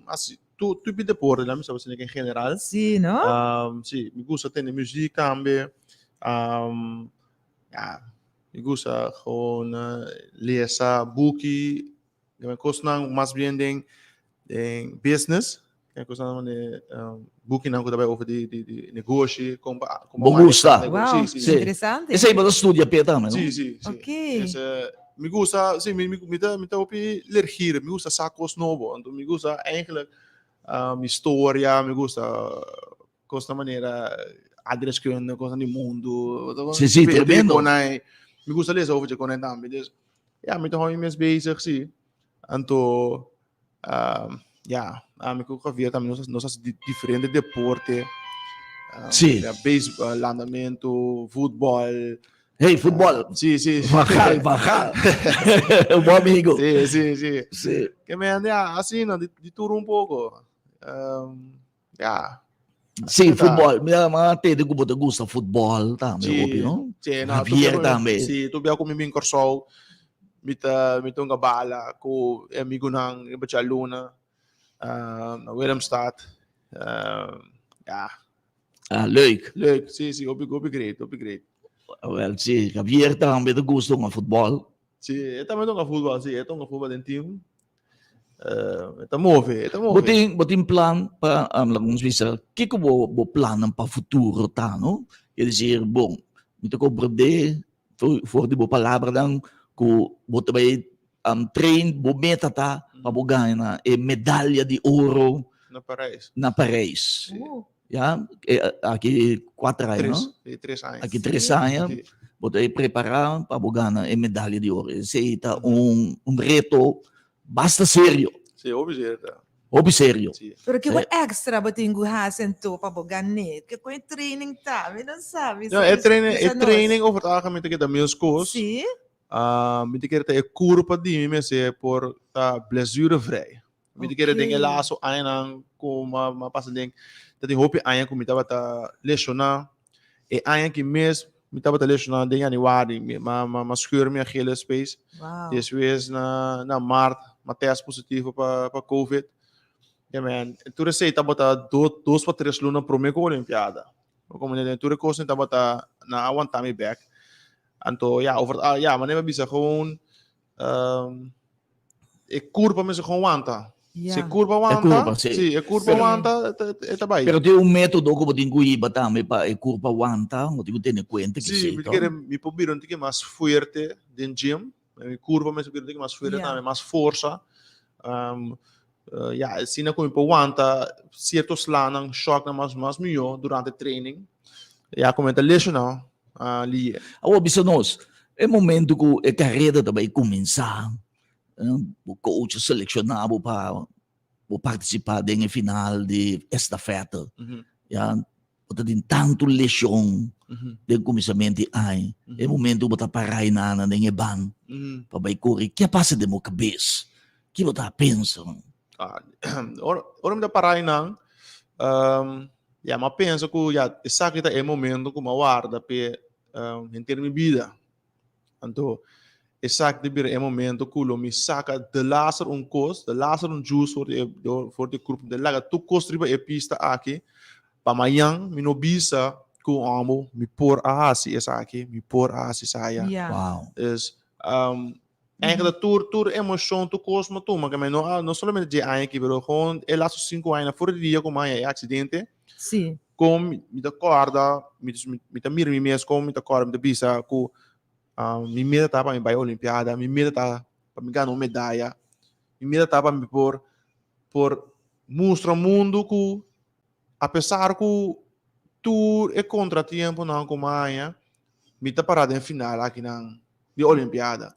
así, tu tipo di deporte, laat me saber en general. Sí, no? Sí, mi gusta tende muziek tambe. Ja, mi gusta gewoon lesa buki, Den kosnan mas bien den den business, den kosnan manera bukinan ku ta bai over di di di negoshi, kon pa kon pa Bo gusta? Wow, Si, si. interesante. Esei bo ta studia p'e tambe, no? Si, si, si. Ok. Dus mi gusta, si, mi mi ta mi ta hopi leergierig, mi gusta sa kos nobo, anto mi gusta eigenlijk historia, mi gusta Kosnan manera aardrijkskunde, kosnan di mundu. Sí, sí, tremendo. Mi gusta lesa over dje konai tambe. Dus, ja, mi ta hou mi mes bezig, sí. Anto, um, ja, ami ku Javier tambe nos, nos hasi diferente deporte. Um, Sí. Ja, baseball, landamentu, voetbal. Hey, voetbal. Sí, sí. Van Gaal, Van Gaal. Un buen amigo. Sí, sí, sí. Sí. Ke men, ja, asina, di, di tur un poko. Um, Ja. Sí, futbol. Mira, ma tende ku bo ta gusta futbol tambe, Sí, hopi, no? sí, no, Javier tambe. Sí, tu bia ku mi bin Kòrsou, mi ta mi ta hunga bala ku e amigunan riba djaluna, uh, na Willemstad. Uh, ja. Ah, leuk. Leuk, sí, sí, hopi, hopi great, hopi great. Wel, sí, Javier tambe ta gusta hunga futbol. Sí, e tambe ta hunga futbol, sí, e ta hunga futbol den team. Uh, e ta move, e ta move. Bo tin, bo tin plan pa, um, laga ons bisa, kiko bo, bo plannan pa futuro ta, no? Quier decir, bon, mi ta comprende for, for di bo palabranan ku bo ta bai train, bo meta ta pa bo gana e medalya di oro Na Parijs. na Parijs. Sí. Ya, aki kuater aña, no? Tres, tres aña. Aki tres aña, Sí. bo ta prepará pa bo gana e medalya di oro. Esei ta un un reto basta serio. Sí, hopi serio ta. Hopi serio. Sí. Pero kiko extra bo tin ku hasi anto pa bo gan'é? Kiko e training ta? Mi no sa. No, e training, e training over het algemeen ta keda mes kos. Sí. Mi ta kere ta e kurpa di mi mester por ta blessurevrij. Mi ta kere den e laatste añanan ku mi a pasa den, ta tin hopi aña ku mi tabata lesioná. E aña aki mes mi tabata lesioná den januari, mi a scheur mi Achillespees. Despues na maart mi a test positivo pa covid. Ya men, tur esei tabata dos pa tres luna prome ku olimpiada. Como tur e kosnan tabata nan a wanta mi bek. Anto ya, over, ya, manera mi a bisa gewoon E kurpa mester gewoon wanta. Ja. Si e kurpa wanta, kurpa, sí. si e kurpa Pero- wanta, e ta bai. Pero tin un método ku bo tin ku hiba tambe pa e kurpa wanta, bo tin ku tene kuenta Sí, kisei mi to. kere mi por bira un tiki mas fuerte den gym. Mi kurpa mester bira un tiki mas fuerte Ja. tambe, mas forsa. Ya, asina ku mi por wanta sierto slanan, shocknan mas mas mihó durante training. Ya ku mi ta lesioná liye. Awor bisa nos, e momento ku e kareda ta bai kuminsá, bo coach a selekshoná bo pa bo partisipá den e final di estafète, ya, bo ta tin tantu leshon den kuminsamentu di aña, e momento ku bo ta pará einan den e ban pa bai kore, ke a pasa den bo kabes? Ki bo ta pensa? Ora mi ta pará einan, ya mi a pensa ku ya esaki ta e momento ku mi a warda p'e henter mi bida. Anto esaki ta bira e momento ku lo mi saka de laster un kos, de laster un juice for di e for di e grupo, de laga tur kos riba e pista aki pa mañan mi no bisa ku amo mi por a hasi esaki, mi por a hasi esaya. Wow. Dus eigenlijk tur tur emoshon, tur kos mi a tuma, ke mi no a no solamente dje aña aki pero gewoon e laatste sinku aña for di dia ku mi a haña e aksidente. Kon mi ta kòrda, mi ta mira mi mes kon mi ta kòrda, mi ta bisa ku mi meta ta pa mi bai olimpiada, mi meta ta pa mi gana un medaya, mi meta ta pa mi por por mustra mundu ku apesar ku tur e kontratiemponan ku mi a haña, mi ta pará den final akinan di olimpiada.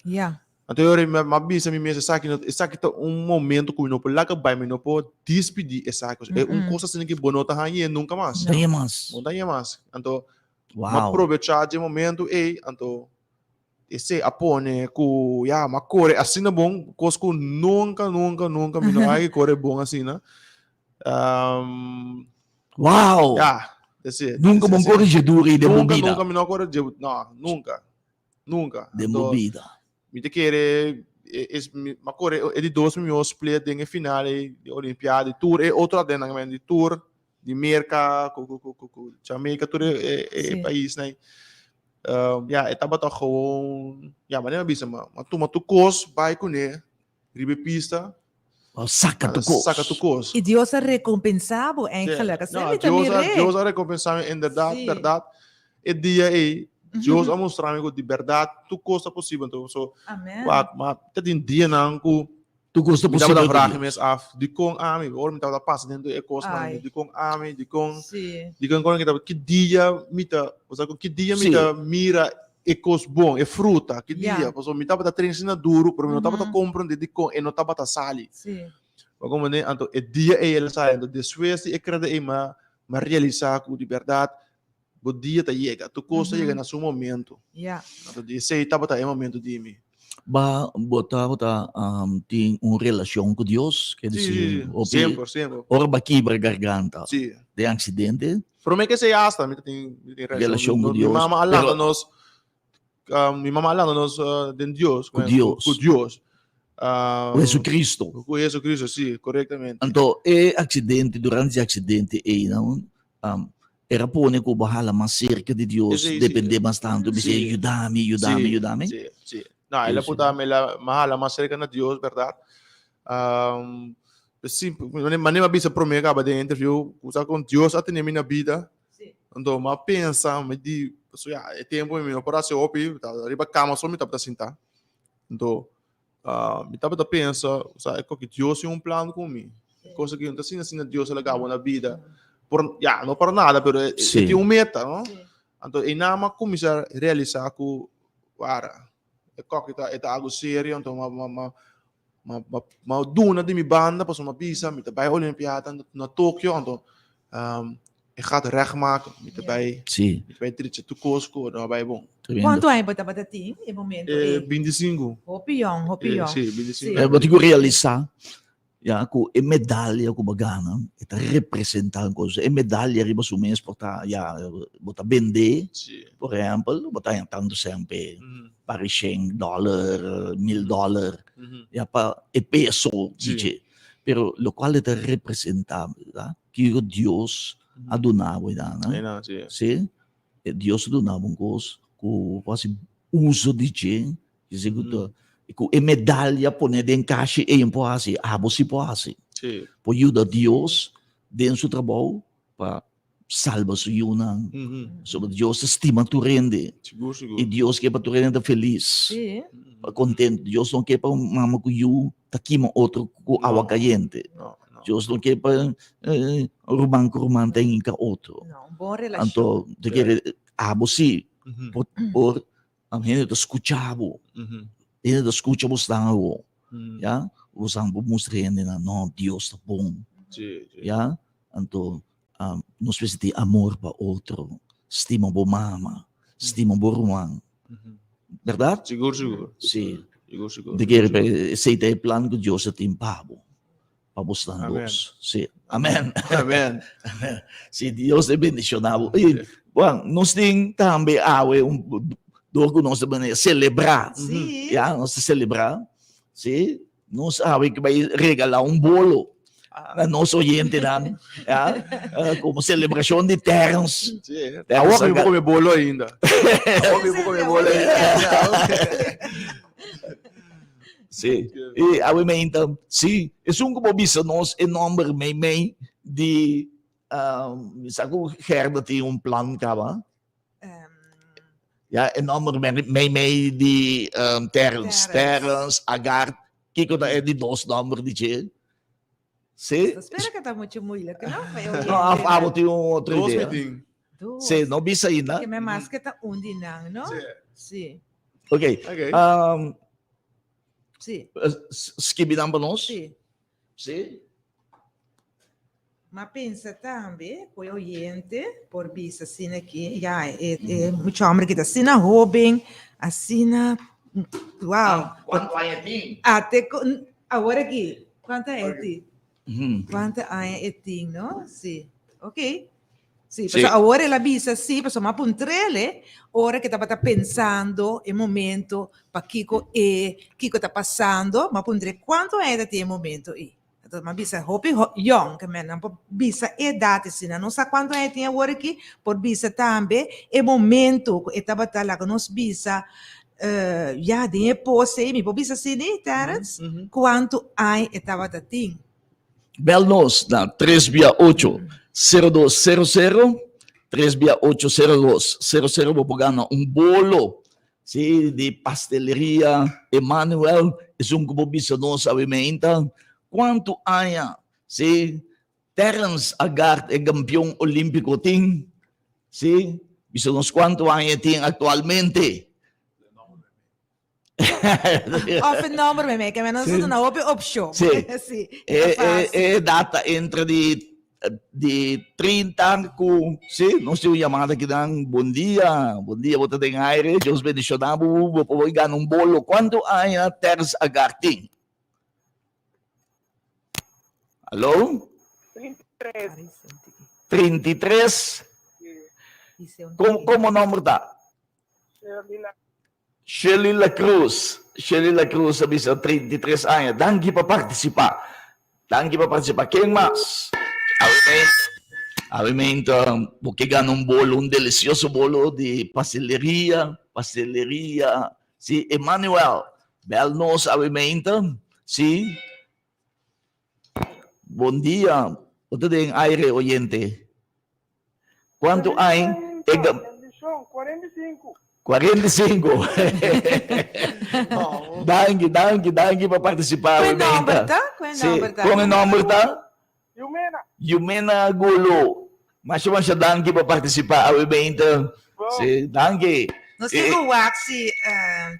Anto e ora mi a bisa mi mes esaki no esaki ta un momento ku mi no por laga bai, mi no por dispidí esaki. E un kos asina ki bo no ta hañ'é nunka mas. No ta hañ'é mas. No ta hañ'é mas. Anto mi a probechá dje momento ei, anto esei a pone ku ya mi a kore asina bon, kos ku nunka nunka nunka mi no a kore bon asina. Wow! Ya, that's it. Nunka bo a kore dje duru ei den bo Nunka bida. nunka mi no a kore dje, no, nunka. Nunca. Den bo bida. Mi ta kere es mi a kore e di dos mihó split den e final ei di Olimpiada di tur e otro adenan men di tur di Merka ku ku ku ku Jamaica tur e e paisnan ei. Ya e tabata gewoon ya manera mi a bisa mi a tuma tur kos bai kuné riba e pista. Saka tur kos. Saka tur kos. I Dios a rekompensá bo eigenlijk. Asina mi ta mir'é. Dios a rekompensá mi inderdat, bèrdat. E dia ei, Dios a mustra mi ku di bèrdat tur kos ta posibel. Anto so, wak, ma ta tin dianan ku Tur kos ta mi tabata posibel. vraag mi mes af, dikon ami? Ora mi tabata pasa den tur e kosnan, dikon ami? Dikon, dikon kon ki dia mi ta, osea ki dia mi ta mira e kos bon, e fruta, ki dia. Pasobra mi tabata train asina duru, pero mi no tabata komprende dikon e no tabata sali. Bo komprende? Anto e dia ei el a sali. Anto despues di e kreda ei mi a realisá ku di bèrdat bo dia ta yega, tur kos ta yega na su momento. Anto di esei tabata e momento di mi. Ba bo tabata tin un relashon ku Dios? Ke disi, Sí, semper, semper. Ora bo a kibra garganta den aksidente? Promé ke esei asta mi ta tin relashon ku Dios. Mi mama a lanta nos, mi mama a lanta nos den Dios. Ku Dios. Ku Dios. Ku Jesucristo. Ku Jesucristo, sí, korektamente. Anto e aksidente, durante e aksidente ei nan, Era pone ku bo hala mas serka di Dios, dependé mas tantu, bis'é, Yuda mi, yuda mi, yuda mi. Sí, sí. No, el a puta mi, el a hala mas serka na Dios, bèrdat. Sí, manera mi a bisa promé kaba den interview, ku sa kon Dios a tene mi na bida, anto mi a pensa, mi di, pasobra ya, e tempu mi no por hasi hopi, riba kama so mi tabata sinta. Anto, mi tabata pensa, sa, e koki Dios tin un plan ku mi. Cosa ku no ta asina asina Dios a laga bo na bida. Por, ya, no para nada, pero e, e tin un meta, no? Anto, einan mi a kuminsá realisá ku, wara, e koki ta, e ta algu serio, anto ma, ma, ma, ma, ma, ma duna di mi banda, pasobra mi a bisa, mi ta bai Olimpiada na Tokio, anto, e gaat recht maken. Mi ta bai, mi ta bai tricha tur kos ku no a bai bon. Tremendo. Kuantu aña bo tabata tin e momento Eh, ei? 25. Hopi yong, hopi Eh, yong. sí, 25. Sí. Eh, bo tin ku realisá ya ku e medalya ku bo gana e ta representá un kos. E medalya riba su mes por ta ya bo ta bendé, Sí. por ehèmpel, bo ta haña tantu sèmpe, Mhm, pari shen dòler, mil dòler, mhm. ya pa e peso Sí. di dje. Pero lokual e ta representá, bèrdat? Kiko Dios a duna bo einan, Einan, sí. Sí, e Dios a duna bo un kos ku bo hasi uso di dje, dise ku ta, ku e medalya pone den kashi ei por hasi, abo si por hasi. Sí. Por yuda Dios den su trabou pa salba su yunan. Pasobra Dios ta stima tur hende. Sigur, sigur. I Dios ke pa tur hende ta felis. Sí. Pa kontentu. Dios no ke pa un mama ku yu ta kima otro ku awa No. kayente. No, no. Dios no ke pa eh, ruman ku ruman ta hinka otro. No, un bon relashon. Anto, te kere abo si, por, por un hende ta skucha bo. Hende ta skucha bo stan awo. Ya? Bo stan bo mustra hendenan, no, Dios ta bon. Sí, sí. Ya? Anto, nos mester tin amor pa otro, stima bo mama, stima bo ruman. Berdad? Sigur, sigur. Sí. Sigur, sigur. Di kere pa esei ta e plan ku Dios a tin pa bo, pa bo stan Amen. dos. Sí. Amen. Amen. Sí, Dios te bendiciona bo. I, Juan, nos tin tambe awe un dor ku nos ta bini selebrá. Sí. Ya, nos ta selebrá. Sí. Nos awe ke bai regalá un bolo na nos oyentenan, ya, komo selebrashon di Terence. Sí. Terence Awor mi a por come bolo ainda. Awor mi por come bolo ainda. Sí. I awe meinta, sí, esun ku bo bisa nos e nòmber meimei di, mi sa ku Gerda tin un plan kaba. Ya, e nomber mei mei di um, Terence. Terence, Agar, kiko ta e di dos nomber di che? Sí? Espera que ta mucho moeilijk, no? No, af abo tin un otro Dos idea. meeting. Dos. Sí, no bisa ainda. Que me mas que ta un di nan, no? Sí. Sí. Ok. Ok. Um, Sí. skibi nan pa nos? Sí. Sí. Ma pensa tambe ku e oyente por bisa asina aki, ya, e, e mucha homber ki ta asina hoben, asina, wow. Kuantu aña e tin? Ate ku, awor aki, kuantu aña e tin? Kuantu aña e tin, no? Sí. Ok. Sí, Sí. pasobra awor el a bisa sí, pasobra mi a puntr'el ora ke tabata pensando e momento pakiko e, kiko ta pasando, mi a puntr'é kuantu aña e ta tin e momento ei. Entonces mi a bisa hopi yòn, ke men nan por bisa e edat esei, nan no sa kuantu aña e tin awor aki, por bisa tambe e momento ku e tabata laga nos bisa ya den e pos ei, mi por bisa asina, Terence, kuantu aña e tabata tin. Bel nos na tres bia ocho, sero dos, sero sero, tres bia ocho, sero dos, sero sero bo por gana un bolo, si, di Pasteleria Emmanuel, esun ku bo bisa nos awe meinta kuantu aña, si, Terence Agard e kampion olímpiko tin, si, bisa nos kuantu aña e tin aktualmente. Of e nomber me me, que me nos una hopi option. Sí. Sí. E, e, e data entre di, di 30 ku, sí, nos tin un llamada ki dan, bon dia, bon dia, bo ta den aire, Dios bendiciona bo, bo por gana un bolo. Cuanto aña Terence Agar tin? Aló? 33. 33? Como, como nomber ta? Shirley La Shirley La Cruz, Shirley La Cruz a bisa 33 aña. Danki pa participa. Danki pa participa. Ken mas? Awe meinta bo ke gana un bolo, un delicioso bolo di pasteleria, pasteleria. Si, Emmanuel, bel nos awe meinta. Si. Bon dia. Bo ta den aire, oyente. Cuanto añ e ga. Bendicion, 45. 45. Danki, danki, danki pa partisipá. Kuen nòmber ta? Kuen nòmber ta? Kon e nòmber ta? Yumena. Yumena Golo. Masha masha danki pa partisipá awe beinta. Si, danki. Nos tin ku wak si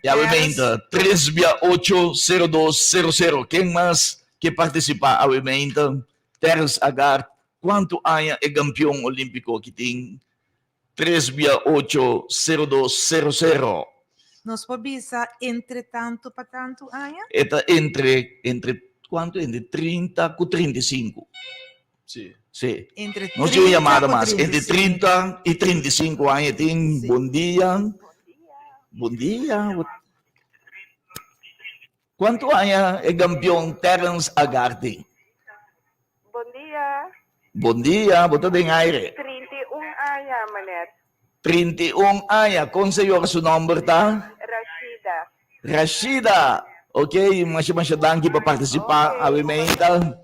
Ya awe beinta. Tres bia ocho, sero dos, sero sero. Ken mas ke partisipá awe beinta? Terrence Agard, kuantu aña e kampion olímpiko aki tin? Tres bia ocho, sero dos, sero sero. Nos por bisa entre tantu pa tantu aña? E ta entre, entre kuantu? Entre 30 ku 35. Sí. Sí. Entre Nos tin un 30 yamada ku mas. Entre 35. 30 i 35 aña tin. Bon dia. Bon dia. Kuantu aña e kampion Terrence Agar tin? Bon dia. Bon dia, bo ta den aire. 31 aña, meneer. 31 aña, kon señora su nomber ta? Rashida. Rashida, ok, masha masha danki pa participa awe meinta.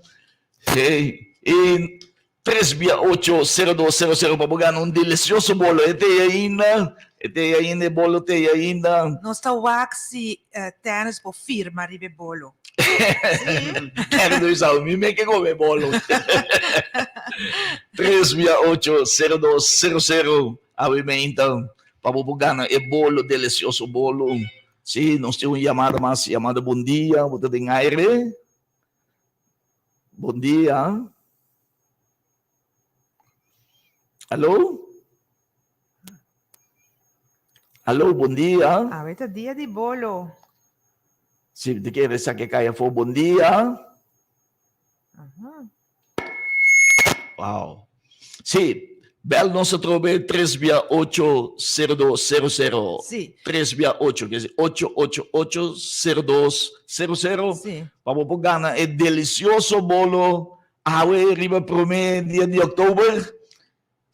Sí, i Tres bia ocho, sero dos, sero sero pa bo gana un delicioso bolo. E t'ei ainda, e t'ei ainda, e bolo t'ei ainda. Nos ta wak si Terrence por firma riba e bolo. Sí. Terrence ta bisa, mi me ke come e bolo. Tres bia ocho, sero dos, sero sero, awe meinta pa bo por gana e bolo, delicioso bolo. Sí, nos tin un yamada mas, yamada bon dia, bo ta den aire. Bon dia. Aló? Aló, bon dia. Awe ta dia di bolo. Si te kere sa ke kai afó, bon dia. Aha. Wow. Si, bel nos atrobe 3 via 8 02 00. Si. 3 via 8, ke 8 8 8 02 00. Si. Pa bo por gana e delicioso bolo awe riba prome dia di oktober.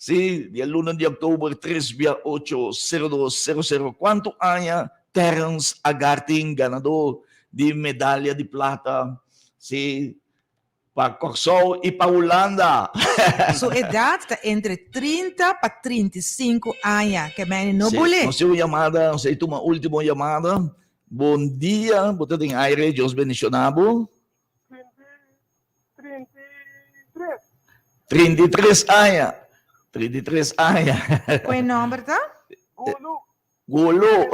Si, dia luna di oktober 3 via 8 02 00. Kuantu aña Terrence Agartin ganador di medalya di plata? Si, Pa Kòrsou i pa Hulanda. Su edat ta entre 30 pa 35 aña. Ke meni no Sí, bule. nos tin un yamada, nos a tuma último yamada. Bon dia, bo ta den aire, Dios bendiciona bo. 33. 33 aña, 33 aña. Kue nomber ta? Gulu. Golo.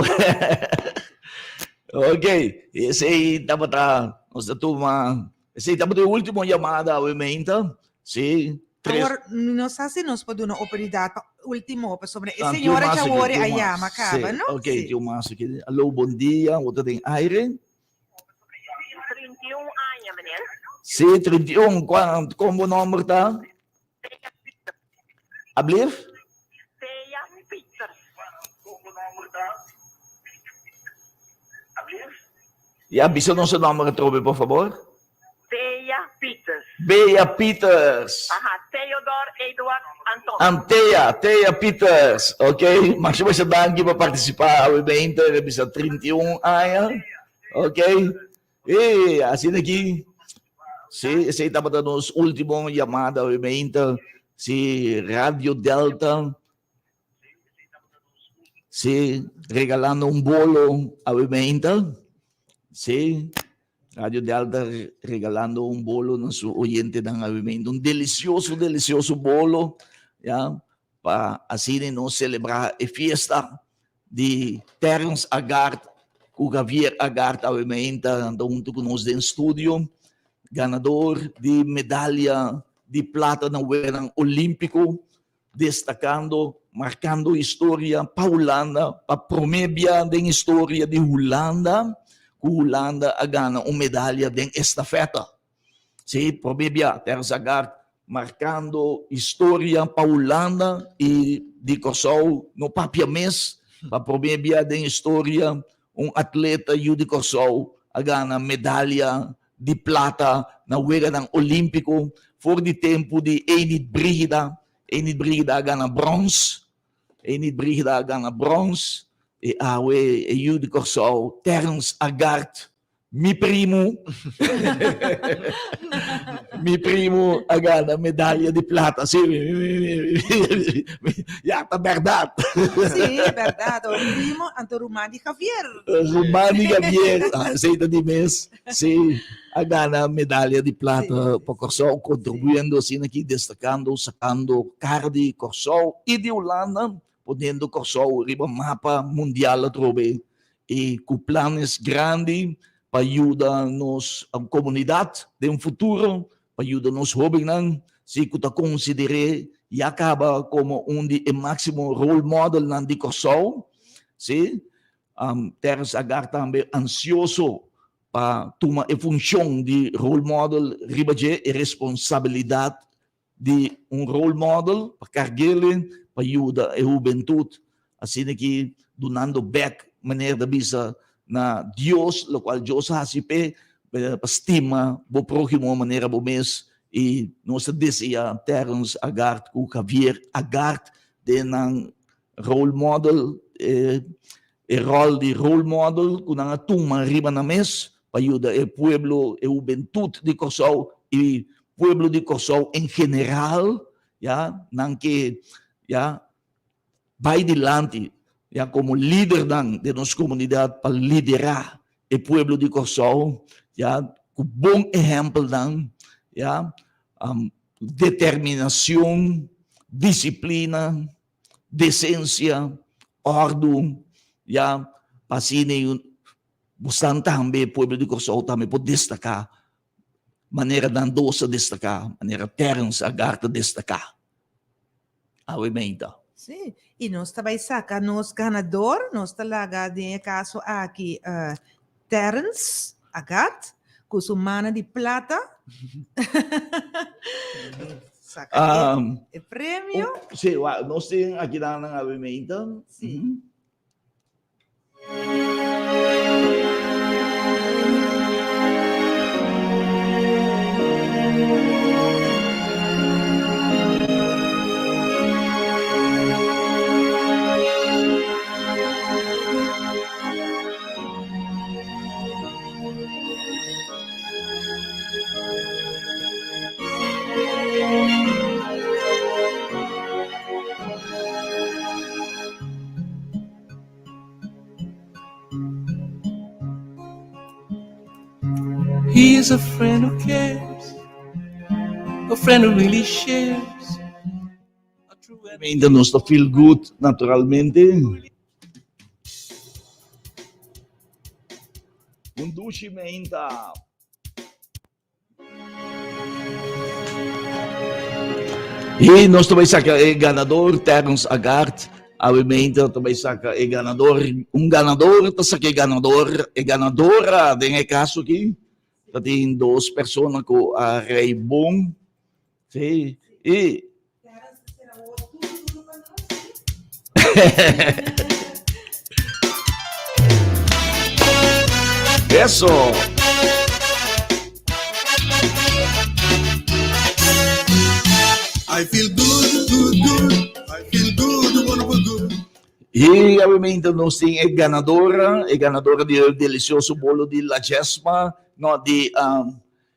Ok, esei tabata, nos ta tuma, esei tabata e último yamada awe meinta, sí, tres. Awor, mi no sa si nos por duna oportunidat pa último, pasobra e Ah, tin un señora mas aki, djawor tin a un mas. yama kaba, Sí, no? ok, Sí. tin un mas aki. Aló, bon dia, bo ta den aire? 31 aña, meneer. Sí, 31, kua, kon bo nòmber ta? Ablief? Thea Peters. Ya, bisa nos e nomber atrobe, por favor. Thea Peters. Bea Peters. Aha, Theodor Eduard Anton. Antea, Thea Peters. Ok, masha masha danki pa partisipá awe mente, bisa 31 aña. Ok. E asina aki, sí, esei tabata nos último yamada hoy meinta, sí, Radio Delta, sí, regalando un bolo awe meinta, sí, Radio Delta regalando un bolo na su oyentenan awe meinta, un delicioso, delicioso bolo, ya, pa asina nos celebra e fiesta di Terrence Agard ku Javier Agard awe meinta nan ta huntu ku nos den studio, ganador di medalia di plata na Weganan Olímpiko, destakando, markando historia pa Hulanda, pa promé bia den historia di Hulanda ku Hulanda a gana un medalia den estafeta. Sí, promé bia Terrence Agard markando historia pa Hulanda i di Kòrsou no papia mes. Pa promé bia den historia un atleta yu di Kòrsou a gana medalia di plata na Weganan Olímpiko for di tempu di Enid Brigida. Enid Brigida a gana bròns. Enid Brigida a gana bròns i awe e yu di Kòrsou Terrence Agard. Mi primo, mi primo a gana medalla di plata. Sí, mi, mi, mi, mi, ya, ta berdad. Sí, berdad. O primo anto ruman di Javier. Ruman di Javier, ah, esei ta di mes. Sí, a gana medalla di plata pa Kòrsou, kontribuyendo asina aki, destacando, sacando kara di Kòrsou i di Hulanda, poniendo Kòrsou riba mapa mundial atrobe i ku planes grandi pa yuda nos komunidat den futuro, pa yuda nos hóbennan, si ku ta konsider'é ya kaba komo un di e máksimo role modelnan di Kòrsou, si. Terrence Agar tambe ansioso pa tuma e funshon di role model riba dje, e responsabilidat di un role model pa karg'ele pa yuda e hubentut asina ki dunando bek manera ta bisa na Dios lokual Dios a hasi p'e pa stima bo próhimo manera bo mes i nos ta desea Terrence Agard ku Javier Agard den nan role model e e ròl di role model ku nan a tuma riba nan mes pa yuda e pueblo, e hubentut di Kòrsou i pueblo di Kòrsou en general, ya, nan ke, ya, bai dilanti, ya, komo lidernan den nos komunidat pa liderá e pueblo di Kòrsou, ya, ku bon ehèmpelnan, ya, determinashon, disiplina, desensia, òrdu, ya, pa asina bosnan tambe, pueblo di Kòrsou tambe por destaká manera nan dos a destaká, manera Terrence Agar ta destaká. Awe meinta. Sí, i nos ta bai saka nos ganador, nos ta laga den e kaso aki Terrence Agat ku su mana di plata. Saka e premio. Sí, nos tin aki nan awe meinta. Sí. He is a friend who cares, a friend who really shares. Ainda nos ta feel good naturalmente. Un dushi meinta. Y nos ta bay saca e ganador, Terence Agard. Awe meinta ta bay saca e ganador. Un ganador ta saca e ganador, e ganadora den e caso aki. Ta tin dos persona cu a rey bon. Sí, y Eso. I feel good, good, good. I feel good, wonderful good. Y obviamente nos tin e ganadora, e ganadora di e delicioso bolo di La Jesma, no, di um,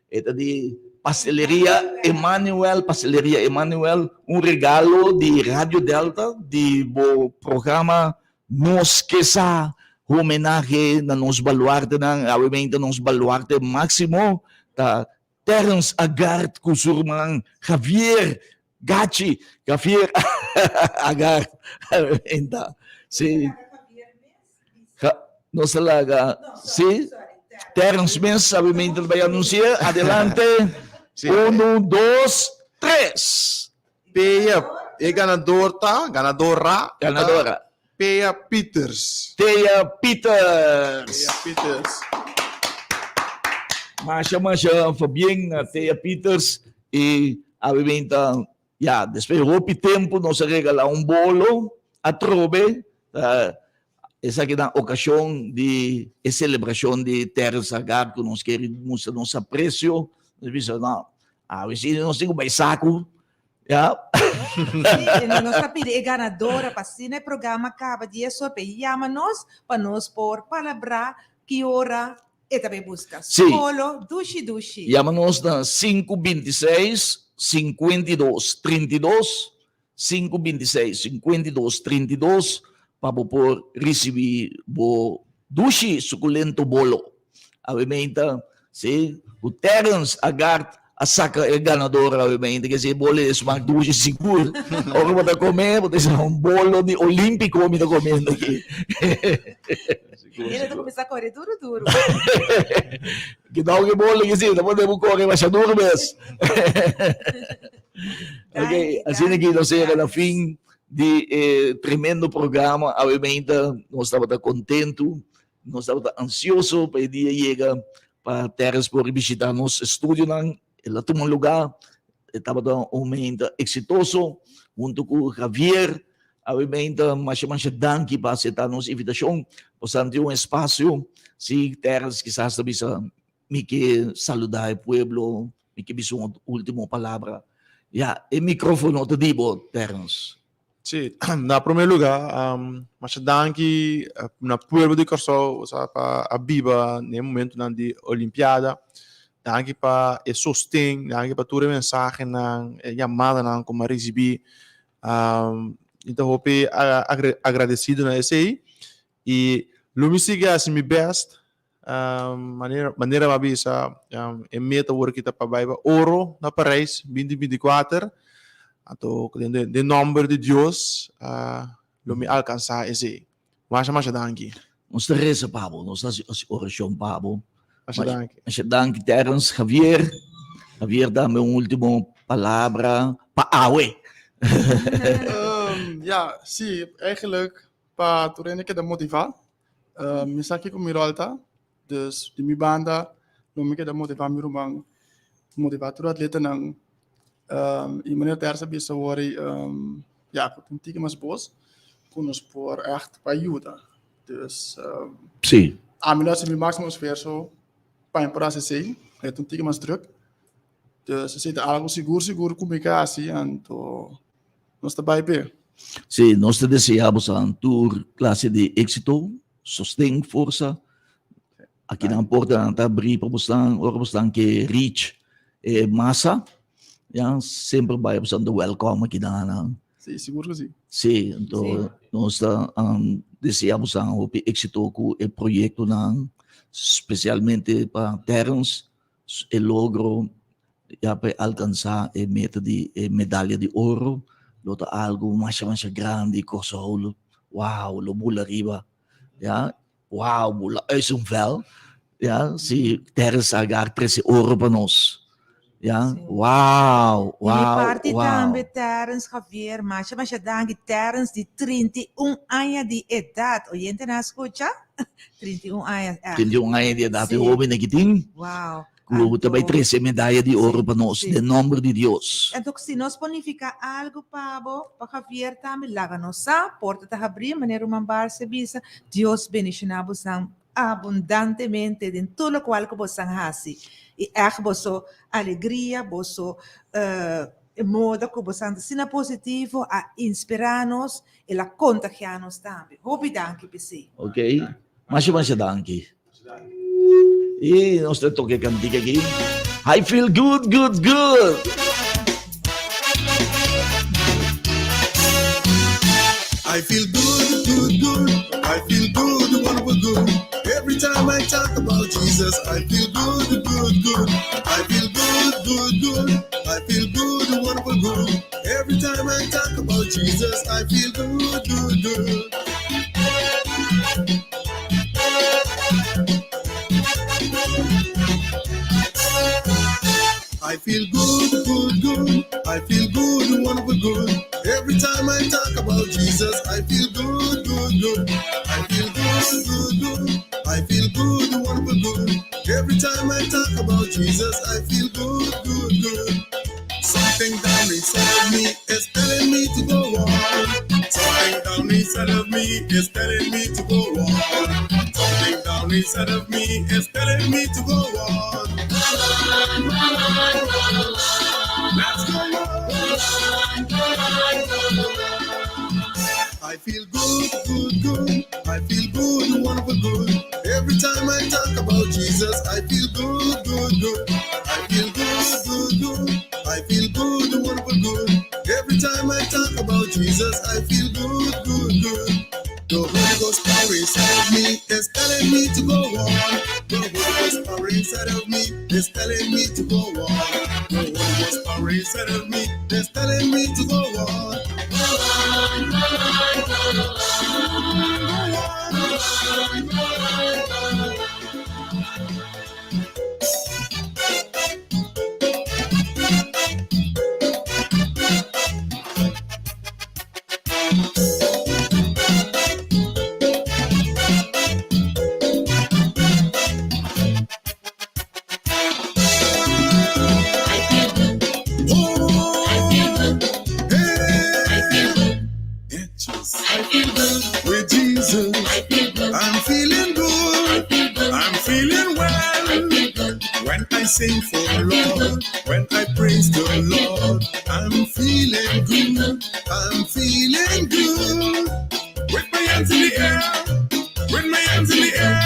E ta di Pasteleria Emmanuel, Pasteleria Emmanuel, un regalo di Radio Delta di bo programa Nos Ke Sa, homenahe na nos baluartenan, awe nos baluarte maximo ta Terence Agard ku su ruman Javier Gachi, Javier Agard, awe si. Nos ta laga, sí. Terence mes sabi mientras bai anuncia. Adelante. Sí. Uno, dos, tres. Pea, e ganador ta, ganadora. Ganadora. Pea Peters. Thea Peters. Pea Peters. Masha, masha, Fabien, Thea Peters. Y obviamente, ya, después hopi tempo nos a regala un bolo atrobe. Uh, Esaki na okashon di e selebrashon di Terence Agard ku nos kere mustra nos apresio. Nos bisa, no, awe si nos tin ku bai saku. Ya. Sí, nos ta pidi e ganadora pa asina e programa kaba di e sope yama nos pa nos por palabrá ki ora. E ta bay busca. Sí. Bolo, dushi dushi. Yama nos na 526 52 32 526 52 32 pa bo por ricibi bo dushi suculento bolo. Awe meinta, sí, ku Terence Agard a saca e ganador awe meinta, ke si e bolo e smaak dushi sigur. Ora bo ta come, bo ta bisa un bolo di Olimpico mi ta comiendo aki. Hende ta kuminsá kore duru duru. Kidao ke bolo ki si, ta pone bo kore masha duru mes. Ok, asina ki nos a yega na fin di e tremendo programa. Awe meinta nos tabata kontentu, nos tabata ansioso pa e dia yega pa Terrence por bishita nos estudionan. El a tuma lugá, e tabata un meinta eksitoso huntu ku Javier. Awe meinta masha masha danki pa aseptá nos invitashon. Boso tin un espasio si Terrence kisas ta bisa mi ke saludá e pueblo, mi ke bisa un último palabra. Ya, e mikrófono ta di bo, Terrence. Sí, na promé lugá, masha danki na pueblo di Kòrsou pa a biba na e momentunan di Olimpiada. Danki pa e sosten, danki pa tur e mensahenan, e yamadanan ku mi a risibí. Mi ta hopi agradesido na esei i lo mi sigui hasi mi bèst manera manera mi a bisa e meta awor aki ta pa bai pa oro na Parijs binti binti kuater anto den nòmber di Dios lo mi alkansá esei. Masha masha danki. Nos ta resa pa bo, nos ta hasi orashon pa bo. Masha danki. Masha danki Terence. Javier, Javier dame un ultimo palabra pa awe. Ja, si, eigenlijk pa tur hende keda motivá. Mi sa kiko mi ròl ta, dus di mi banda lo mi keda motivá mi ruman, motivá tur atletanan. I manera Terence a bisa awor ei, ya, ku tin tiki mas bos ku nos por ègt pa yuda. Dus ami lo hasi mi máksimo esfuerso pa mi por hasi esei, e ta un tiki mas drùk. Dus esei ta algu sigur sigur ku mi ke hasi, anto nos ta bai p'e. Sí, nos ta deseá boso tur klase di éksito, sosten, forsa. Akinan portanan ta abrí pa bosnan ora bosnan ke reach e masa, ya, semper bai bosnan ta welcome akinan. Sí, sigur ku sí. Sí, anto nos ta desea bosnan hopi éksito ku e proyektonan, spesialmente pa Terrence, e logro ya pa e alkansá e meta di e medalya di oro lo ta algu masha masha grandi, Kòrsou lo wow lo bula riba ya. Wow, bula uit zijn vel. Ja, si Terrence Agar trece oro pa nos. Ja, wow, Di mi wow, parti wow. tambe Terrence Javier, masha masha danki Terrence di 31 aña di edad. Oyentenan a scucha? 31 aña, echt. 31 aña di edad, e Sí. hoben aki tin. Wow. Ku ta bai Anto, trece medaya di oro sí, pa nos, sí. den nomber di Dios. Anto, si nos por nifica algo pa bo, pa Javier tambe, laga nos sa, porta ta habrí, manera Ruman Barse bisa, Dios bendiciona bosan abundantemente den tur locual cu bosan haci. Y echt boso alegria, boso e moda cu bosan ta asina positivo a inspira nos, el a contagia nos tambe. Hopi danki p'esey. Ok, masha masha danki. Y nos ta toca e cantica aquí. I feel good, good, good. I feel good, good, good. I feel good, wonderful good. Every time I talk about Jesus, I feel good, good, good. I feel good, good, good. I feel good, wonderful good. Every time I talk about Jesus, I feel good, good, good. I feel good, good, good. I feel good, wonderful good. Every time I talk about Jesus, I feel good, good, good. I feel good, good, good. I feel good, wonderful good. Every time I talk about Jesus, I feel good, good, good. Something down inside of me is telling me to go on. Something down inside of me is telling me to go on. Something down inside of me is telling me to go on. Let's go on. I feel good, good, good. I feel good, wonderful good. Every time. time I talk about Jesus, I feel good, good, good. I feel good, good, good. I feel good, wonderful good. Every time I talk about Jesus, I feel good, good, good. The Holy Ghost power inside of me is telling me to go on. The Holy Ghost power inside of me is telling me to go on. The Holy Ghost power inside of me is telling me to go on. Go on, go on, go on. Go on, go on, go on. I feel good. With Jesus, I feel good. I'm feeling good. I'm feeling well. When I sing for the Lord, when I praise the Lord, I'm feeling good. I'm feeling good. With my hands in the air, with my hands in the air.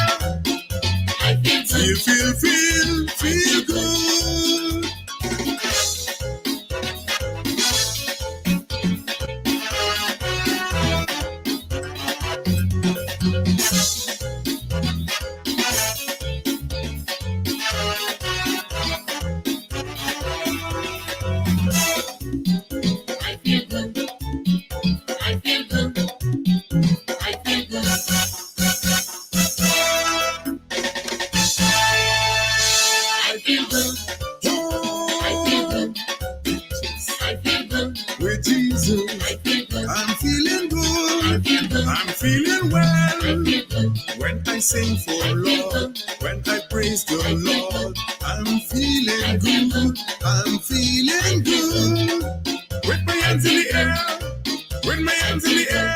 Feel, feel, feel, feel good. I feel good. I feel good. I feel good. I feel good. I feel good. I feel good. With Jesus, I feel good. I'm feeling good. I feel good. I'm feeling well. I feel good. When I sing for I feel Lord, good. when I praise the I feel Lord, I'm feeling I feel good. I'm feeling good. With my hands in the air, with my hands in the air.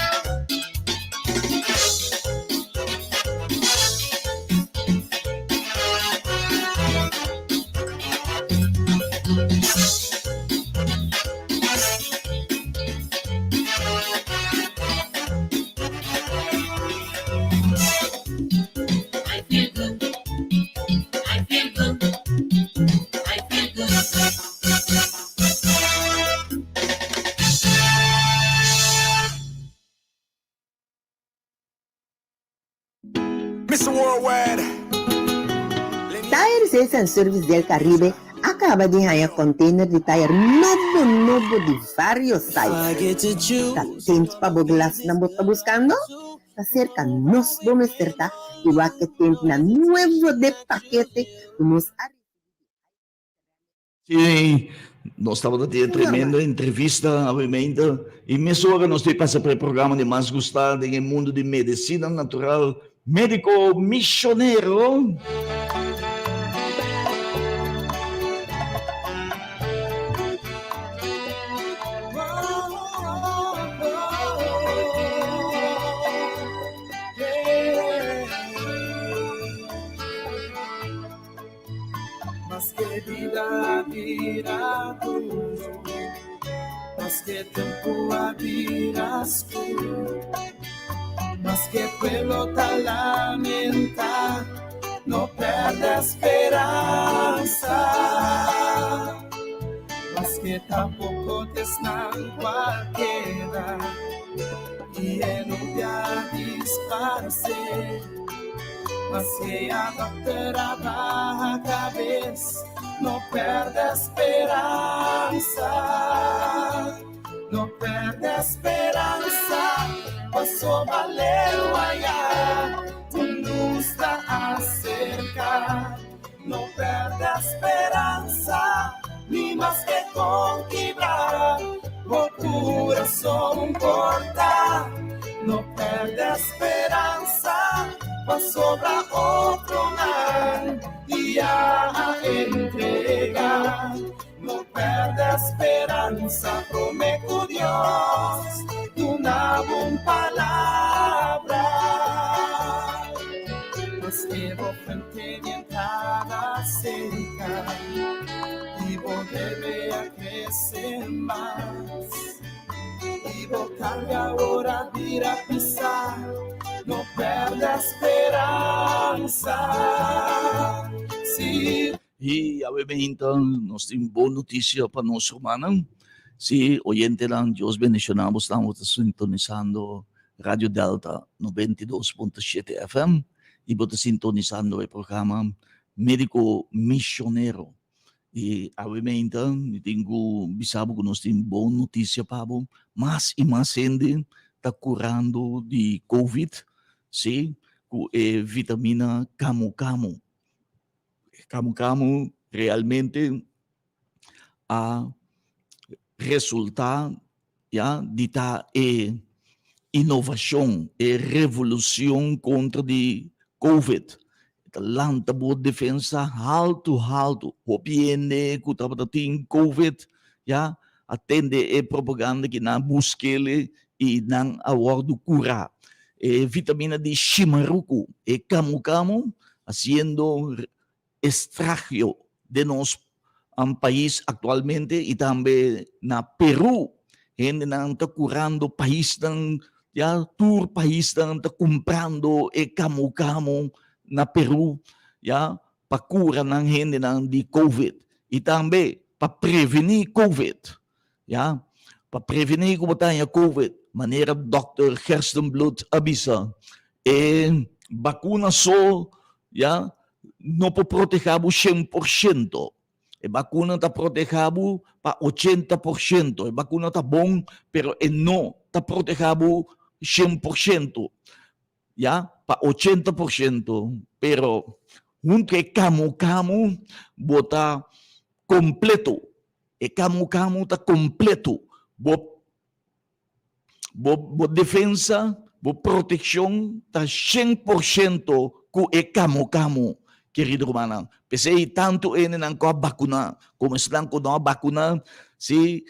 I feel good. I feel good. I feel good. Mr. Worldwide. Tire Sales and Service del Caribe a caba di haya container di tire nobo nobo di varios size. Ta tint pa bo glas nan bo ta buscando? Ta cerca nos bo mester ta y wak e tint nan nuevo den pakete cu nos a Sí, nos tabata tin tremendo entrevista, obviamente. Y mesora nos ta pasa pa e programa di mas gusta den mundo di medicina natural, Medico Misionero. Maske bida bira duro, maske tempo a bira scur, maske pueblo ta lamenta, no perde speransa. Maske ta poco t'esnan cu a keda, y e nubia disparce. Maske a dokter a baha cabes, no perde speransa. No perde speransa, pasobra leu aya, un luz ta acerca. No perde speransa, ni maske con kibra, bo curason por ta. No perde speransa, pasobra otronan ya a entrega. No perde speransa, prome cu Dios, duna un palabra. Maske bo fuente di entrada seca y bo debe a crece mas. Y bo carga awor a bira pisa. No pèrdè speransa. Si. I awe meinta nos tin bon notisia pa nos rumannan. Sí, oyentenan, Dios bendiciona bo. Estamos ta sintonisando Radio Delta 92.7 FM y bo ta sintonisando e programa Medico Misionero. I awe meinta mi tin ku bisa bo ku nos tin bon notisia pa bo. Mas i mas hende ta kurando di Covid, sí, ku e vitamina Kamu Kamu. Kamu Kamu realmente a resultá ya di ta e inovashon, e revolushon kontra di Covid. E ta lanta bo defensa haltu haltu. Hopi hende ku tabata tin Covid ya a tende e propaganda ki nan a busk'el i nan a wòrdu kurá. E vitamina di shimaruku, e kamu kamu, hasiendo estragio den nos pais actualmente y tambe na Peru. Hendenan ta curando paisnan, ya tur paisnan ta cumprando e camu camu na Peru, ya pa cura nan hendenan di Covid y tambe pa preveni Covid, ya pa preveni cu bo ta haña Covid, manera Dòkter Gerstenbluth a bisa, e bacuna so, ya, no por proteha bo 100%. E bacuna ta proteha bo pa 80%. E bacuna ta bon, pero e no ta proteha bo 100%. Ya, pa 80%. Pero hunto e camu camu bo ta completo. E camu camu ta completo. Bo Bo bo defensa, bo protekshon ta 100% ku e kamu kamu, kerido rumannan. P'esei tantu hendenan ku a bakuná komo esnan ku no a bakuná, si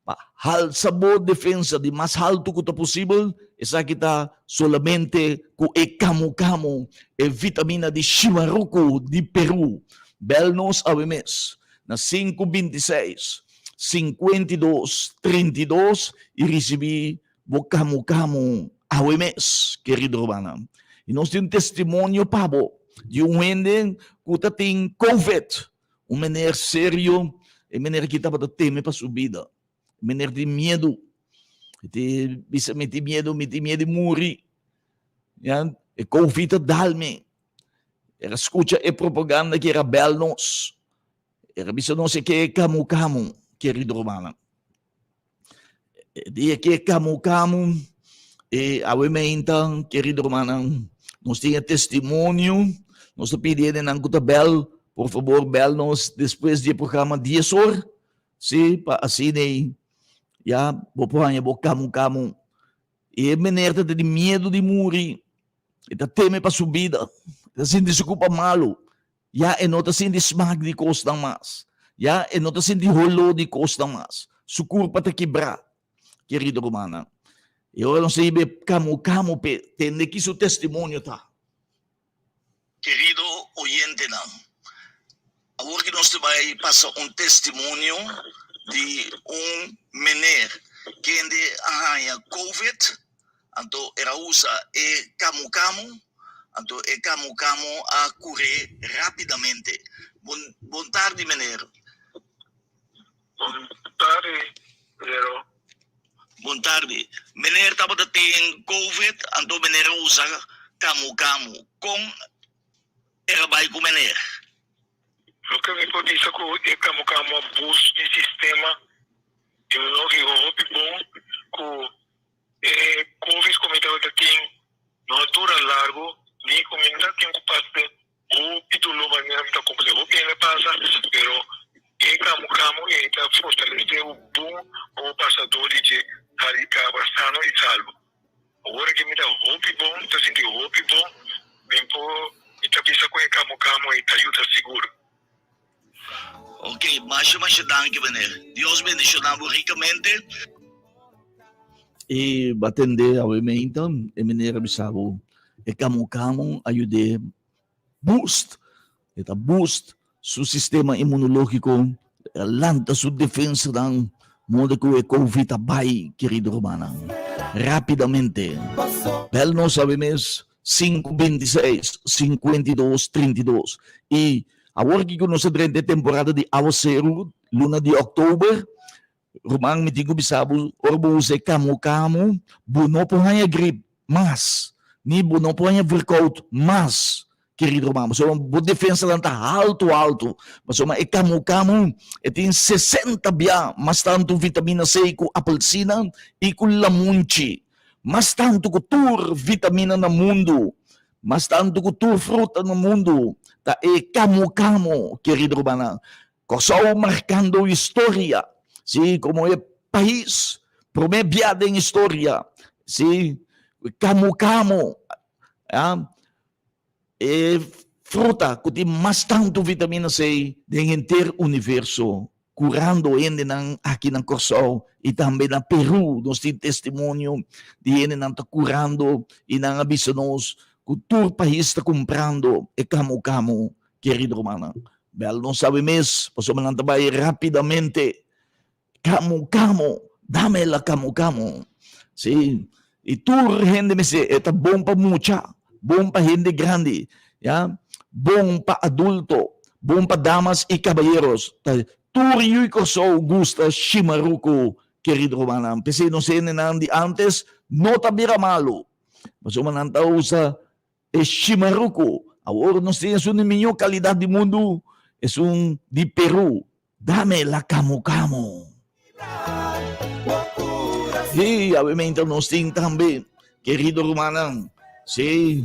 pa halsa bo defensa di mas haltu ku ta posibel, esaki ta solamente ku e kamu kamu, e vitamina di shimaruku di Peru. Bèl nos awe mes na sinku 26 52 32 i risibí bo kamu kamu awe mes, kerido rumannan. I nos tin un testimonio pa bo di un hende ku ta tin Covid, un meneer serio, e meneer aki tabata teme pa su bida, e meneer tin miedu, e tin bisa mi tin miedu, mi tin miedu di muri, ya, e Covid a dal mi. El a skucha e propaganda ki era bèl nos. El a bisa nos e ke e kamu kamu, kerido rumannan. E dia ke e kamu kamu, e awe meinta, kerido rumannan, nos tin e testimonio, nos ta pidi hendenan ku ta bèl, por fabor bèl nos despues di e programa dies or, si, pa asina ei ya bo por haña bo kamu kamu. E meneer ta tene miedu di muri, e ta teme pa su bida, e ta sinti su kupa malu, ya e no ta sinti smak di kosnan mas, ya e no ta sinti holó di kosnan mas, su kurpa ta kibrá. Kerido rumannan, e ora nos ta hiba e kamu kamu p'e tende ki su testimonio ta. Kerido oyentenan, awor ki nos ta bai pasa un testimonio di un meneer kende a haña Covid, anto el a usa e kamu kamu, anto e kamu kamu a kur'é rápidamente. Bon bon tardi meneer. Bon tardi, Lero. Bon tardi. Meneer tabata tin Covid, anto meneer a usa kamu kamu. Kon era bai ku meneer? Loke mi por bisa ku e kamu kamu a boost mi sistema inmunológiko hopi bon ku e Covid ku mi tabata tin no a dura largu ni ku mi no ta tin ku pasa Hopi doló manera mi ta komprendé hopi hende pasa, pero e kamu kamu ei ta fortalesé bo bon pa bo pasa dor di dje hari kaba sano i salvo. Awor aki mi ta hopi bon, ta sinti hopi bon, mi por mi ta bisa ku e kamu kamu ei ta yuda sigur. Ok, masha masha danki meneer. Dios bendiciona bo ricamente. E batende awe meinta, e meneer a bisa bo e kamu kamu a yud'é boost, e ta boost su sistema inmunológiko, e lanta su defensanan, moda ku e covid a bai, kerido rumannan, rápidamente. Bel nos awe mes 5 26 52 32. I awor ki ku nos a drenta e temporada di awaseru, luna di òktober, ruman mi tin ku bisa bo, ora bo usa e kamu kamu, bo no por haña grip mas, ni bo no por haña verkoud mas, kerido ruman. Pasobra bo defensanan ta haltu haltu. Pasobra e kamu kamu e tin 60 bia mas tantu vitamina C ku apelsina i ku lamunchi. Mas tantu ku tur vitamina na mundu, mas tantu ku tur fruta na mundu, ta e kamu kamu, kerido rumannan. Kòrsou markando historia, si, komo e pais promé bia den historia, si, kamu kamu, ya, e fruta ku tin mas tantu vitamina C den henter universo. Curando hendenan aki na Corsou y tambe na Peru. Nos tin testimonio di hendenan ta curando y nan a bisa nos cu tur pais ta cumprando e camu camu, kerido rumannan. Bel no sabi mes pasobra nan ta bay rapidamente. Camu camu, dame la camu camu. Si, y tur hende mester, e ta bon pa mucha, bon pa hende grandi, ya, bon pa adulto, bon pa damas y caballeros. Ta tur yu Corsou gusta shimaruco, kerido rumannan. P'esei nos hendenan di antes no ta bira malu, pasobra nan ta usa e shimaruco. Awor nos tin esun di miño calidad di mundu, esun di Peru. Dame la camu camu. Y obviamente nos tin tambe, querido rumannan, sí.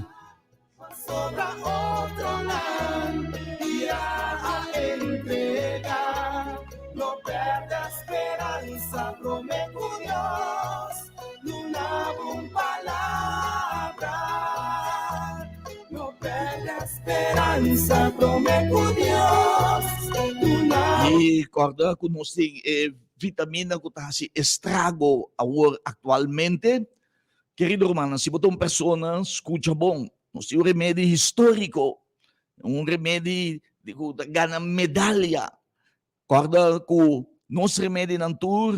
I kòrda ku nos tin e vitamina ku ta hasi estrago awor aktualmente. Kerido rumannan, si bo ta un persona, skucha bon, nos tin un remedi históriko, un remedi ku ta gana medalia. Kòrda ku nos remedinan tur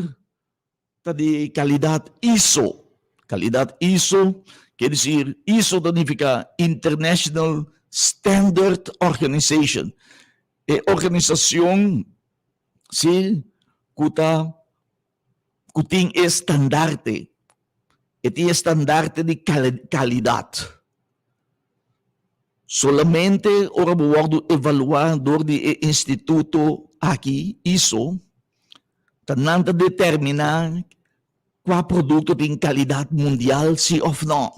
ta di kalidat ISO. Kalidat ISO ke desir ISO ta nifiká International Standard Organization. E organisashon si ku ta ku tin e standarte, e tin e standarte di kalidat. Solamente ora bo wòrdu evaluá dor di e instituto aki, ISO, ta nan ta determiná kua produkto tin kalidat mundial si òf nò.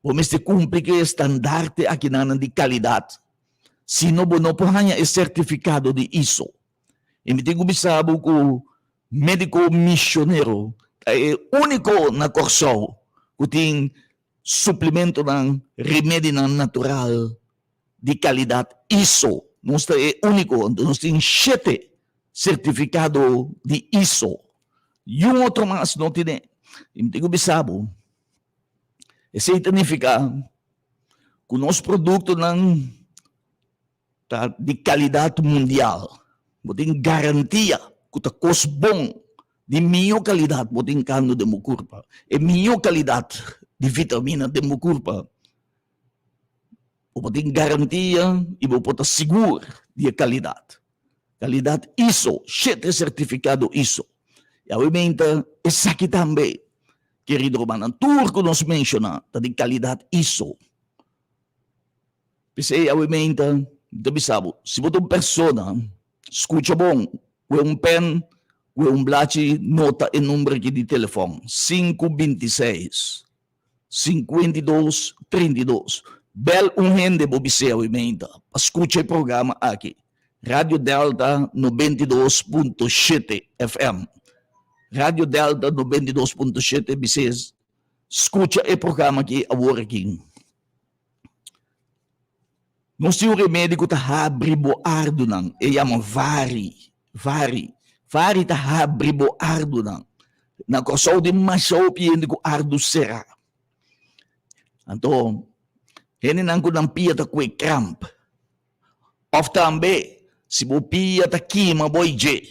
Bo mester kumpli ku e standarte akinanan di kalidat, sino bo no por haña e sertifikado di ISO. I mi tin ku bisa bo ku Médiko Misionero ta e úniko na Kòrsou ku tin Suplementonan, remedinan natural di kalidat ISO. Nos ta e úniko, anto nos tin shete sertifikado di ISO. Yun otro mas no tine. I mi tin ku bisa bo, esei ta nifiká ku nos produktonan ta di kalidat mundial. Bo tin garantia ku ta kos bon di mihó kalidat bo tin kando den bo kurpa. E mihó kalidat di vitamina den bo kurpa. Bo por tin garantia i bo por ta sigur di e kalidat. Kalidat ISO, shete sertifikado ISO. I awe meinta esaki tambe, kerido rumannan, tur ku nos menshoná ta di kalidat ISO. P'esei awe meinta mi ta bisa bo, si bo ta un persona, skucha bon, ku e un pèn, ku e un blachi, nota e number aki di telefòn, sinku 26, 52, 32. Bèl un hende bo bis'é awe meinta pa skucha e programa aki, Radio Delta 92.7 FM. Radio Delta 92.7 bis'é skucha e programa aki awor aki. Nos tin un remedi ku ta habri bo ardunan. E yama vari, vari. Vari ta habri bo ardunan. Na Kòrsou tin masha hopi hende ku ardu será. Anto, hendenan ku nan pia ta kue kramp. Òf tambe, si bo pia ta kima bo i dje.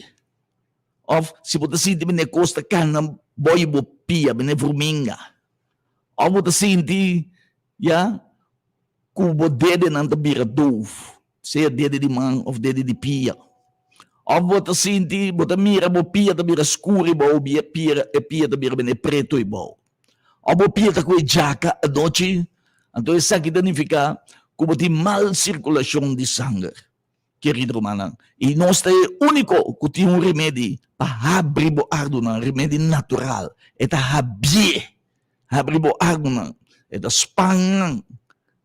Òf si bo ta sinti bini kos ta kana bo i bo pia, bini vruminga. Òf bo ta sinti ya ku bo dedenan ta bira doof, sea dede di man òf dede di pia. Òf bo ta sinti, bo ta mira bo pia ta bira skur ebou, e pia e pia ta bira bene pretu ebou. Òf bo pia ta kue djaka anochi, anto esaki ta nifiká ku bo tin mal sirkulashon di sanger. Kerido rumannan, i nos ta e úniko ku tin un remedi pa habri bo ardunan, remedi natural. E ta habié, habri bo ardunan, e ta span nan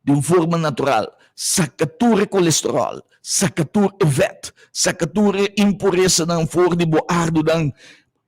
di un forma natural, saka tur e kolesteròl, saka tur e vèt, saka tur e impuresanan for di bo ardunan,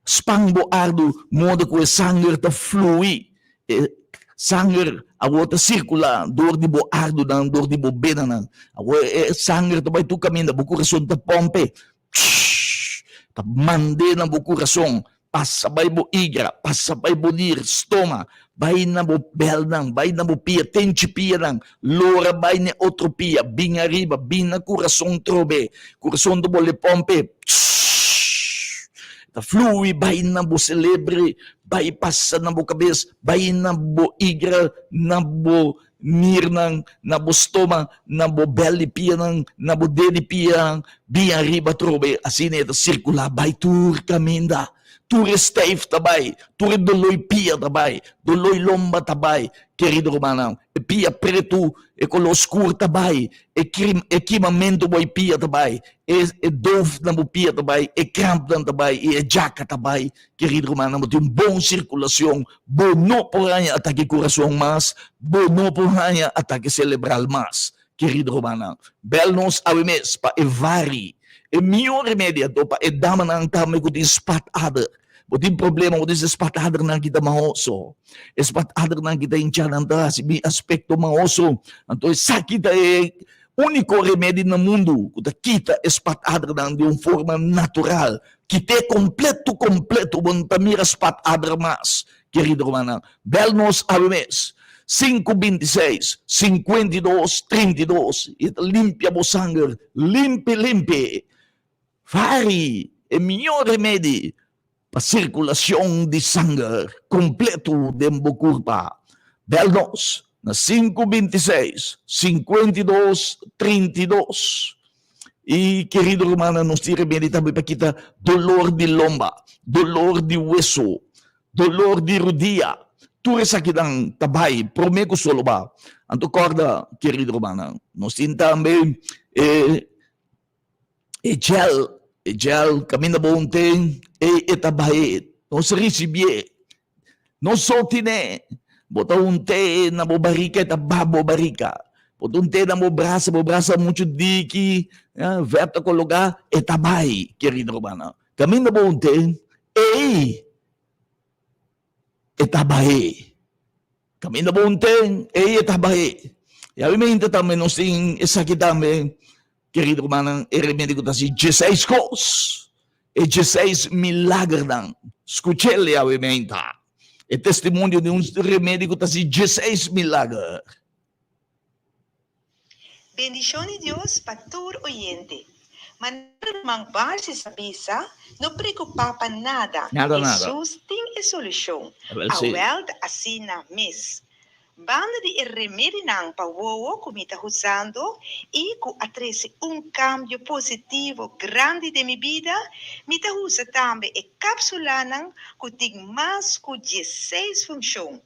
Span bo ardu moda ku e sanger ta flui. E sanger awor ta sirkulá dor di bo ardunan, dor di bo benanan. Awor e sanger ta bai tur kaminda, bo kurason ta pòmpe, pshh, ta mand'é na bo kurason, pasa bai bo igra, pasa bai bo nir, stoma, bai na bo bèlnan, bai na bo pia, tenchi pianan, lora bai n'e otro pia, bin ariba, bin na kurason trobe, kurason ta bolbe pòmpe, pshh, ta flui bai na bo selebre, bai pasa na bo kabes, bai na bo igra, na bo nirnan, na bo stoma, na bo bèl di pianan, na bo ded di pianan, bin ariba trobe, asina e ta sirkulá bai tur kaminda. Tur e stijf ta bai, tur e doloi pia ta bai, doloi lomba ta bai, kerido rumannan. E pia pretu, e koló skur ta bai, e krim, e kimamentu bo e pia ta bai, e e doof na bo pia ta bai, e krampnan ta bai i e djaka ta bai. Kerido rumannan, bo tin un bon sirkulashon, bo no por haña atake kurason mas, bo no por haña atake selebral mas. Kerido rumannan, bèl nos awe mes pa e vari e mihó remedi anto pa e damanan tambe ku tin spatader. Bo tin problema, bo dici spatadernan ki ta mahoso, e spatadernan ki ta hinchá nan ta hasi mi aspekto mahoso. Anto esaki ta e úniko remedi na mundu ku ta kita e spatadernan di un forma natural. Kit'é kompleto kompleto, bo no ta mira spatader mas. Kerido rumannan, bèl nos awe mes, sinku 26, 52, 32, i ta limpia bo sanger limpi limpi. Vari e mihó remedi pa sirkulashon di sanger kompleto den bo kurpa. Bèl nos na sinku 26, 52, 32. I kerido rumannan, nos tin remedi tambe pa kita dolor di lomba, dolor di weso, Dolor di rudia, tur esakinan ta bai prome ku solo ba. Anto kòrda, kerido rumannan, nos tin tambe e e gel, e gel kaminda bo un te, e e ta bai, nos risibié, nos so tine, bo ta un te na bo barika, e ta ba bo barika, bo ta un te na bo brasa, bo brasa muchu diki, vèt ta kologá, e ta bai, kerido rumannan. Kaminda bo un te, ei e ta bahe. Kaminda bo un te, ei e ta bahe. I awimente tambe nos tin esaki tambe, kerido rumannan, e remedi ku ta hasi dieseis kos, e dieseis milagernan. Skuch'el awimente, e testimonio di un remedi ku ta hasi dieseis milager. Bendishon di Dios pa tur oyente. Manera ruman Barsis a bisa, no preokupá pa nada, Nada, nada. Hesus tin e solushon. Awel sí. Awel ta asina mes. Banda di e remedinan pa wowo ku mi ta usando i ku a trese un kambio positivo grandi den mi bida, mi ta usa tambe e kapsulanan ku tin mas ku diesseis funshon.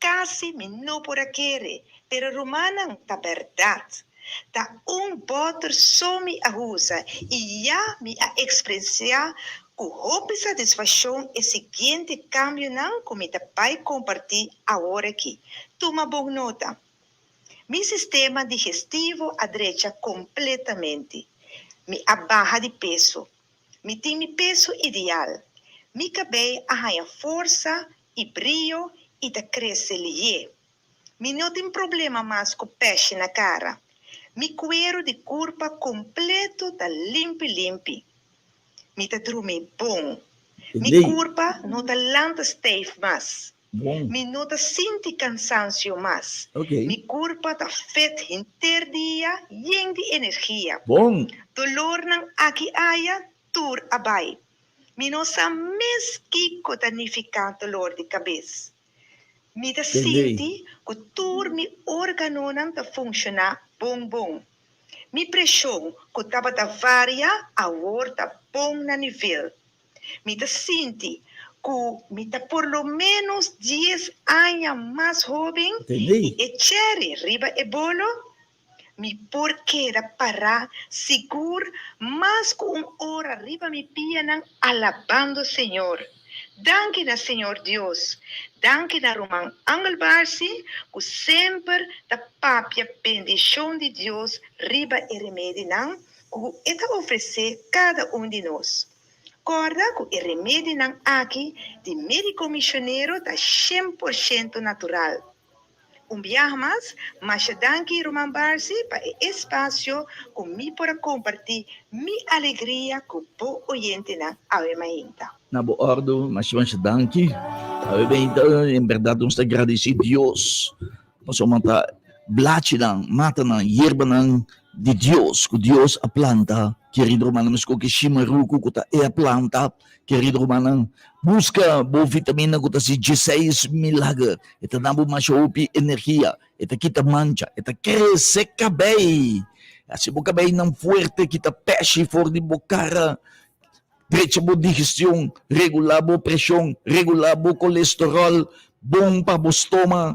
Kasi mi no por a kere, pero rumannan, ta bèrdat. Ta un bòter so mi a usa i ya mi a eksperensiá ku hopi satisfakshon e siguiente kambionan ku mi ta bai kompartí awor aki. Tuma bon nota. Mi sistema digestivo a drecha kompletamente. Mi a baha di peso. Mi tin mi peso ideal. Mi kabei a haña forsa i brio i ta krese lihé. Mi no tin problema mas ku pèshi na kara. Mi kueru di kurpa kompleto ta limpi limpi. Mi ta drumi bon. Mi kurpa no ta lanta steif mas. Mi no ta sinti kansansio mas. Mi kurpa ta fit henter dia yen di energia. Dolornan aki aya tur a bai. Mi no sa mes kiko ta nifiká dolor di kabes. Mi ta sinti ku tur mi órganonan ta funshoná bon bon. Mi preshon ku tabata varia awor ta bon na nivel. Mi ta sinti ku mi ta por lo ménos dies aña mas hóben i e chèri riba e bolo Mi por keda pará sigur mas ku un ora riba mi pianan alabando Señor. Danki na Señor Dios, danki na ruman Angel Barsi ku semper ta papia bendishon di Dios riba e remedinan ku e ta ofresé kada un di nos. Kòrda ku e remedinan aki di médiko mishonero ta 100% natural. Un biaha mas, masha danki Ruman Barsi pa e espasio ku mi por a kompartí mi alegria ku bo oyentenan awe mainta. Na bo òrdu, masha masha danki. Awe mainta, en bèrdat nos ta gradisí Dios pasobra ta blachinan, matanan, yerbanan di Dios ku Dios a planta. Kerido rumannan, meskos ku e shimaruku ku ta e a planta. Kerido rumannan, buska bo vitamina ku ta si dieseis milager. E ta dabo masha hopi energia, e ta kita mancha, e ta krese kabei. Hasi bo kabeinan fuerte, kita pèshi for di bo kara, drecha bo digestion, regulá bo preshon, regulá bo kolesteròl, bon pa bo stoma.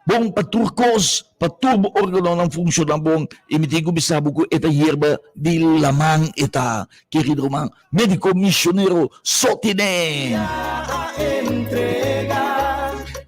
Bon pa tur kos, pa tur bo organonan funshoná bon, i mi tin ku bisa bo ku e ta yerba di laman e ta, kerido ruman, Médiko Misionero Sotine!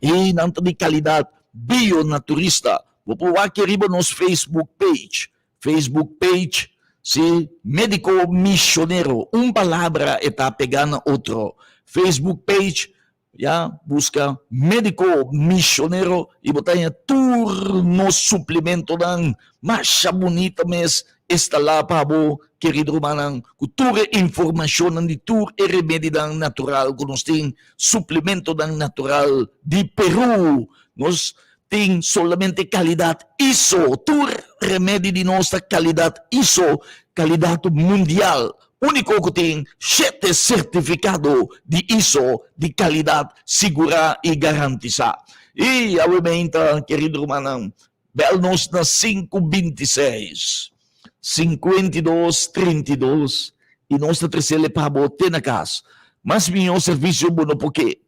I nan ta di kalidat bio naturista. Bo por wak riba nos Facebook page, Facebook page, si, Médiko Misionero, un palabra e ta pegá na otro, Facebook page, Ya, buska Médiko Misionero i bo ta haña tur nos suplementonan masha bunita mes instalá pa bo, kerido rumannan, ku tur e informashonnan di tur e remedinan natural ku nos tin, suplementonan natural di Peru. Nos tin solamente kalidat ISO, tur remedi di nos ta kalidat ISO, kalidat mundial. Úniko ku tin shete sertifikado di ISO di kalidat sigurá i garantisá. I awe meinta, kerido rumannan, bèl nos na sinku 26, 52, 32 i nos ta tresele pa bo te na kas. Mas mihó servisio bo no por ke.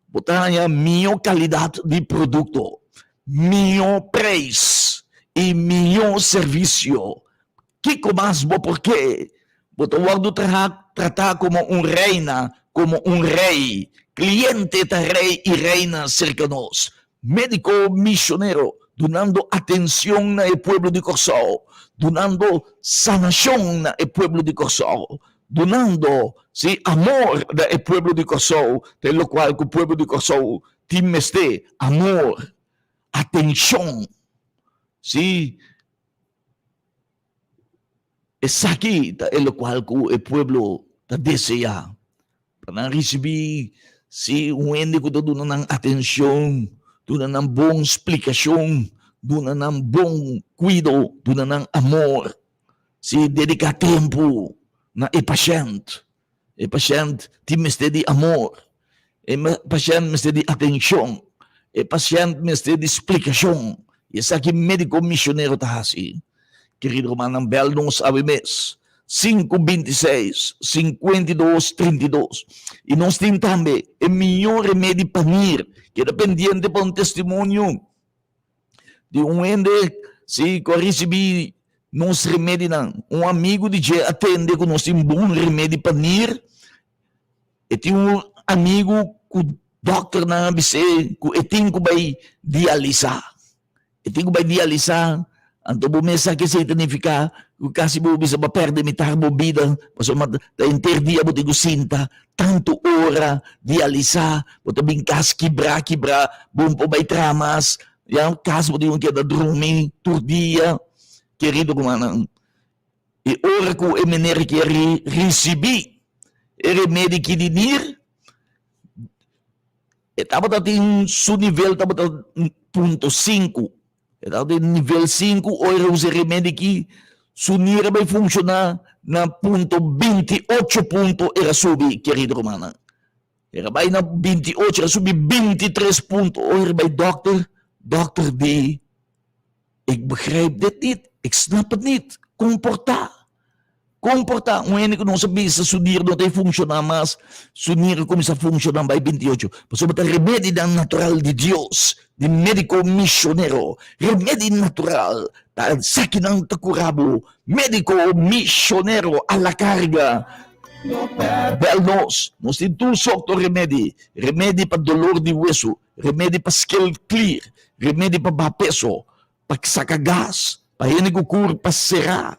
Bo ta haña mihó kalidat di produkto, mihó preis i mihó servisio. Kiko mas bo por ke? Bo ta wòrdu traha tratá komo un reina, komo un rei. Kliente ta rei i reina serka nos. Médiko misionero dunando atenshon na e pueblo di Kòrsou, dunando sanashon na e pueblo di Kòrsou, dunando si amor na e pueblo di Kòrsou, ta e lokual ku pueblo di Kòrsou tin mester, amor, atenshon, si esaki ta e lokual ku e pueblo ta deseá, pa nan risibí si un hende ku ta duna nan atenshon, duna nan bon splikashon, duna nan bon kuido, duna nan amor. Si dedica tempu na e pashent, e pashent tin mester di amor, e pashent mester di atencion, e pashent mester di splicacion, y esaki medico misionero ta haci. Kerido rumannan, bel nos awe mes, sinku 26, 52, 32. Y nos tin tambe e miyo remedi pa nir. Keda pendiente pa un testimonio di un hende si ku a risibí nos remedinan. Un amigu di dje a tende ku nos tin bon remedi pa nir. E tin un amigu ku dòkternan a bis'é ku e tin ku bai dialisá. E tin ku bai dialisá, anto bo mes sa ke esei ta nifiká, ku kasi bo bisa bo a pèrdè mitar bo bida, pasobra ta henter dia bo tin ku sinta tantu ora dialisá, bo ta bin kas kibrá kibrá, bo no por bai traha mas, ya kas bo tin ku keda drumi tur dia. Kerido rumannan, e ora ku e meneer aki a risibí e remedi ki di nir, e tabata tin su nivel tabata punto sinku, E ta den nivel sinku, ora e usa e remedi aki, su nira bai funshoná na punto 28 punto era subi, kerido rumannan. El a bai na 28, el a subi 23 punto. Ora el bai dokter, dokter di, Ik begrijp dit niet, ik snap het niet. Comporta. Comporta. Un hende ku nos a bisa su nier no ta e funciona mas, su nier a cuminsa funciona bai 28. Pasobra ta remedinan natural di Dios, di medico misionero. Remedi natural. Ta esakinan ta cura bo. Medico misionero a la carga. Bel nos. Nos tin tur sorto remedi. Remedi pa dolor di wesu, remedi pa skildklier, remedi pa baha peso, pa saka gas, pa hende ku kurpa será,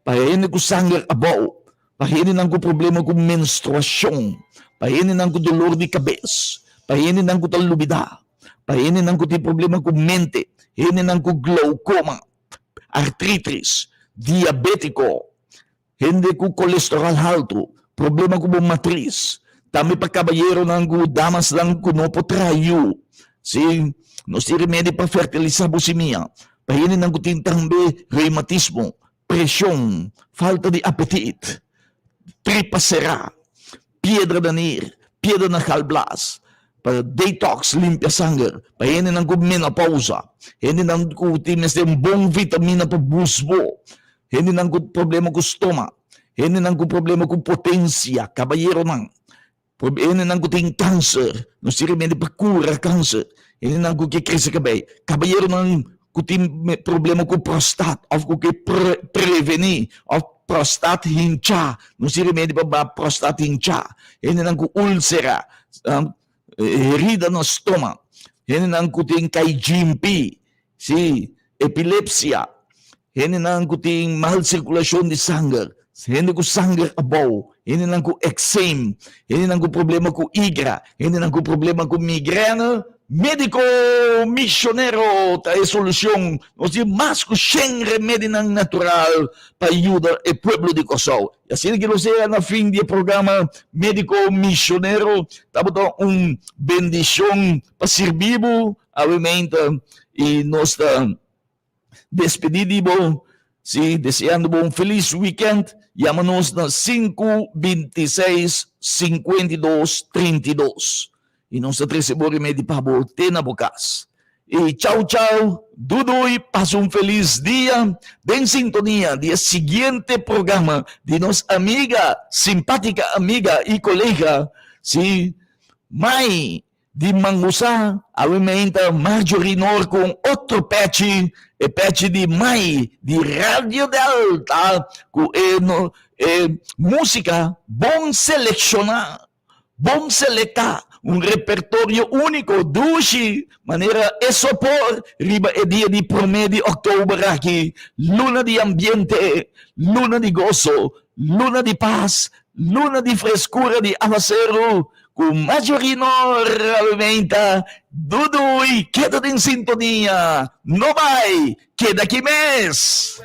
pa hende ku sanger abou, pa hendenan ku problema ku menstruashon, pa hendenan ku dolor di kabes, pa hendenan ku ta lubidá, pa hendenan ku tin problema ku mente, hendenan ku glaukoma, artritis, diabétiko, Hende ku kolesteròl haltu, problema ku bo matris, tambe pa kabayeronan ku damasnan ku no por traha yu. Sí, nos tin remedi pa fertilisá bo simia. Pa hendenan ku tin tambe reumatismo, preshon, falta di apetit, tripa será, piedra na nir, piedra na galblas, pa detox, limpia sanger, pa hendenan ku menopausa, hendenan ku tin mester un bon vitamina pa boost bo. Hendenan ku problema ku stoma, hendenan ku problema ku potensia, kabayeronan, hendenan ku tin kanser, nos tin remedi pa kura kanser, hendenan ku ke krese kabei, kabayeronan ku tin problema ku prostat òf ku ke prevení òf prostat hinchá, nos tin remedi pa baha prostat hinchá, hendenan ku úlsera, herida na stoma, hendenan ku tin kai djimpi, sí, epilepsia, hendenan ku tin mal sirkulashon di sanger, hende ku sanger abou, hendenan ku ekseem, hendenan ku problema ku igra, hendenan ku problema ku migrène, Médiko Misionero ta e solushon. Nos tin mas ku shen remedinan natural pa yuda e pueblo di Kòrsou. I asina ki nos yega na fin di e programa Médiko Misionero. Tabata un bendishon pa sirbi bo awe meinta i nos ta Despedí di bo, sí, deseando bo un felis weekend. Yama nos na sinku 26 52 32 i nos ta trese bo remedi pa bo te na bo kas. I chau chau, dudui, pasa un felis dia den sintonia di e siguiente programa di nos amiga, simpática amiga i kolega, sí, Mai Di Mangusa, awe meinta Marjorie Noor ku un otro pechi, e pechi di Mai di Radio Delta ku e e músika bon selekshoná, bon selektá, un repertorio úniko, dushi, manera e sopor riba e dia di promé di òktober aki, luna di ambiente, luna di goso, luna di pas, luna di freskura di awaseru, Ku majorino realmente Dudui keda den sintonia no bai keda aki mes.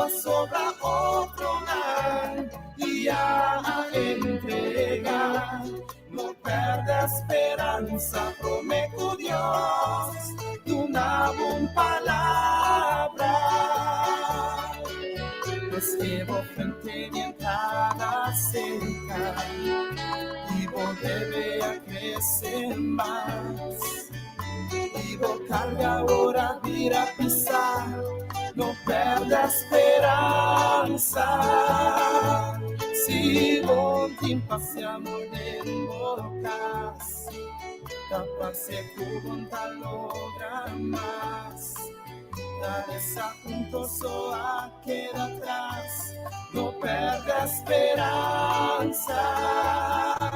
Pasobra otronan ya a entrega. No perde speransa, prome ku Dios duna bo un palabra. Maske bo frente di entrada serka i bo debe a krese mas. I bo karga ora bira pisá, no pèrdè speransa. Si bo tin pas i amor den bo kas, ta parse ku bo no ta logra mas. Ta desapunto so a keda atras, no pèrdè speransa.